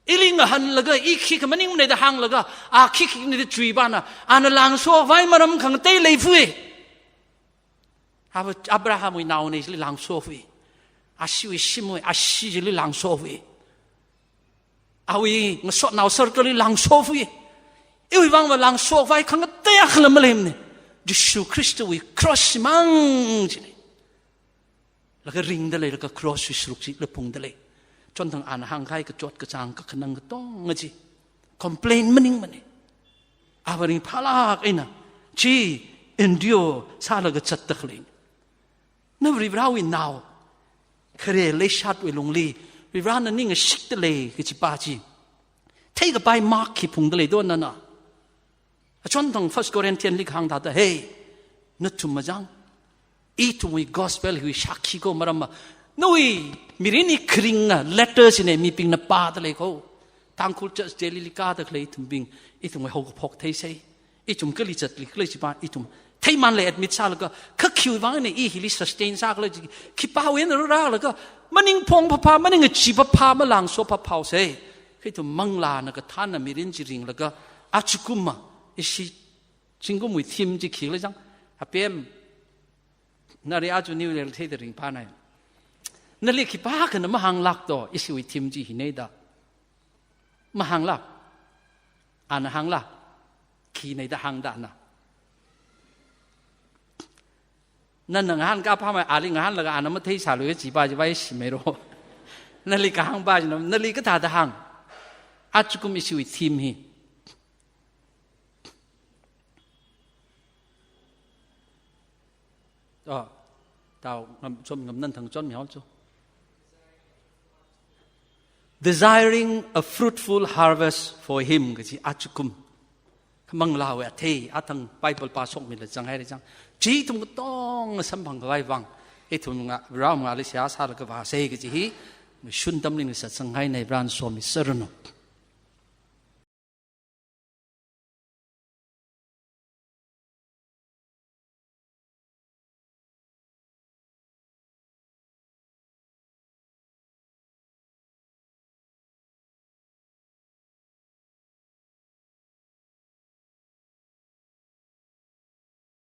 Ili ngahānlaga, i khikha maningmana da hānglaga, a khikhana da chuipana, ana langsokhavai maram khangatei leifui. Ava Abrahamwui naona chili langsofui. Ashiwui shimwui, ashi chili langsofui. Awui ngasotnao circle li langsofui. Iwui vangva langsokhavai khangatei akhala maleimana. Jishu Khristawui cross chimang chili. Laga ringda lei, laga crosswui saruk chila phungda lei. Chonthang ana hāngkahai kachot kachāng kakhanang katonga chi complain maningmana. Ava ringphālāk eina chi endure sālaga zatda khalei. Na Varivarawui nao, khare leishatwui lungli Varivarana ningashikda lei kajipa chi theikapai mark khi phungda lei do nana? Achonthang First Corinthian li kahāng thāda, hey, nathum mazang, ithumwui gospel hiwui shākhi ko maramva, nawui mirin hi kharinga letter china, mibingna pāda lei ko. Tangkhul Church Delhi li kāda khalei ithumbing, ithumwui haokaphok theisei. Ithum kali zatli khalei chipa ithum theimānlei, admit sālaga, kha khiwui vang eina i hili sustain sākhala chi, khipāwui eina rālaga, maning phongphāphā, maning achiphāphā, malangsophāphāhaosei. Kha ithum manglāna kathānna mirin chi ringlaga, achukumva ishi zingkumwui theme chi khikhala chang, apem, nali aja new year theida ringphānai. Nali khipākhana mahānglāk do, ishiwui theme chi hina da. Mahānglāk. Ana hāngla, khina da hāngda na. Nana ngahānkā phāmei, ali ngahānlaga ana matheisālui chipa chipa ishimeiro. Nali kahāngpa china, nali kathāda hāng? Achukum ishiwui theme hi. Oh, tao ngam, chom ngam nan thang chon mi hao cho. Desiring a fruitful harvest for him kaji achukum. Kha manglāwui athei, athang Bible pāshokmila zanghaira chang. Chi ithum katonga samphangkhavai vang, ithum nga, Varewui mangāli seihā sālaga vāsei kaji hi, mashun tamli ngasā zanghaina, Varena somiserranu.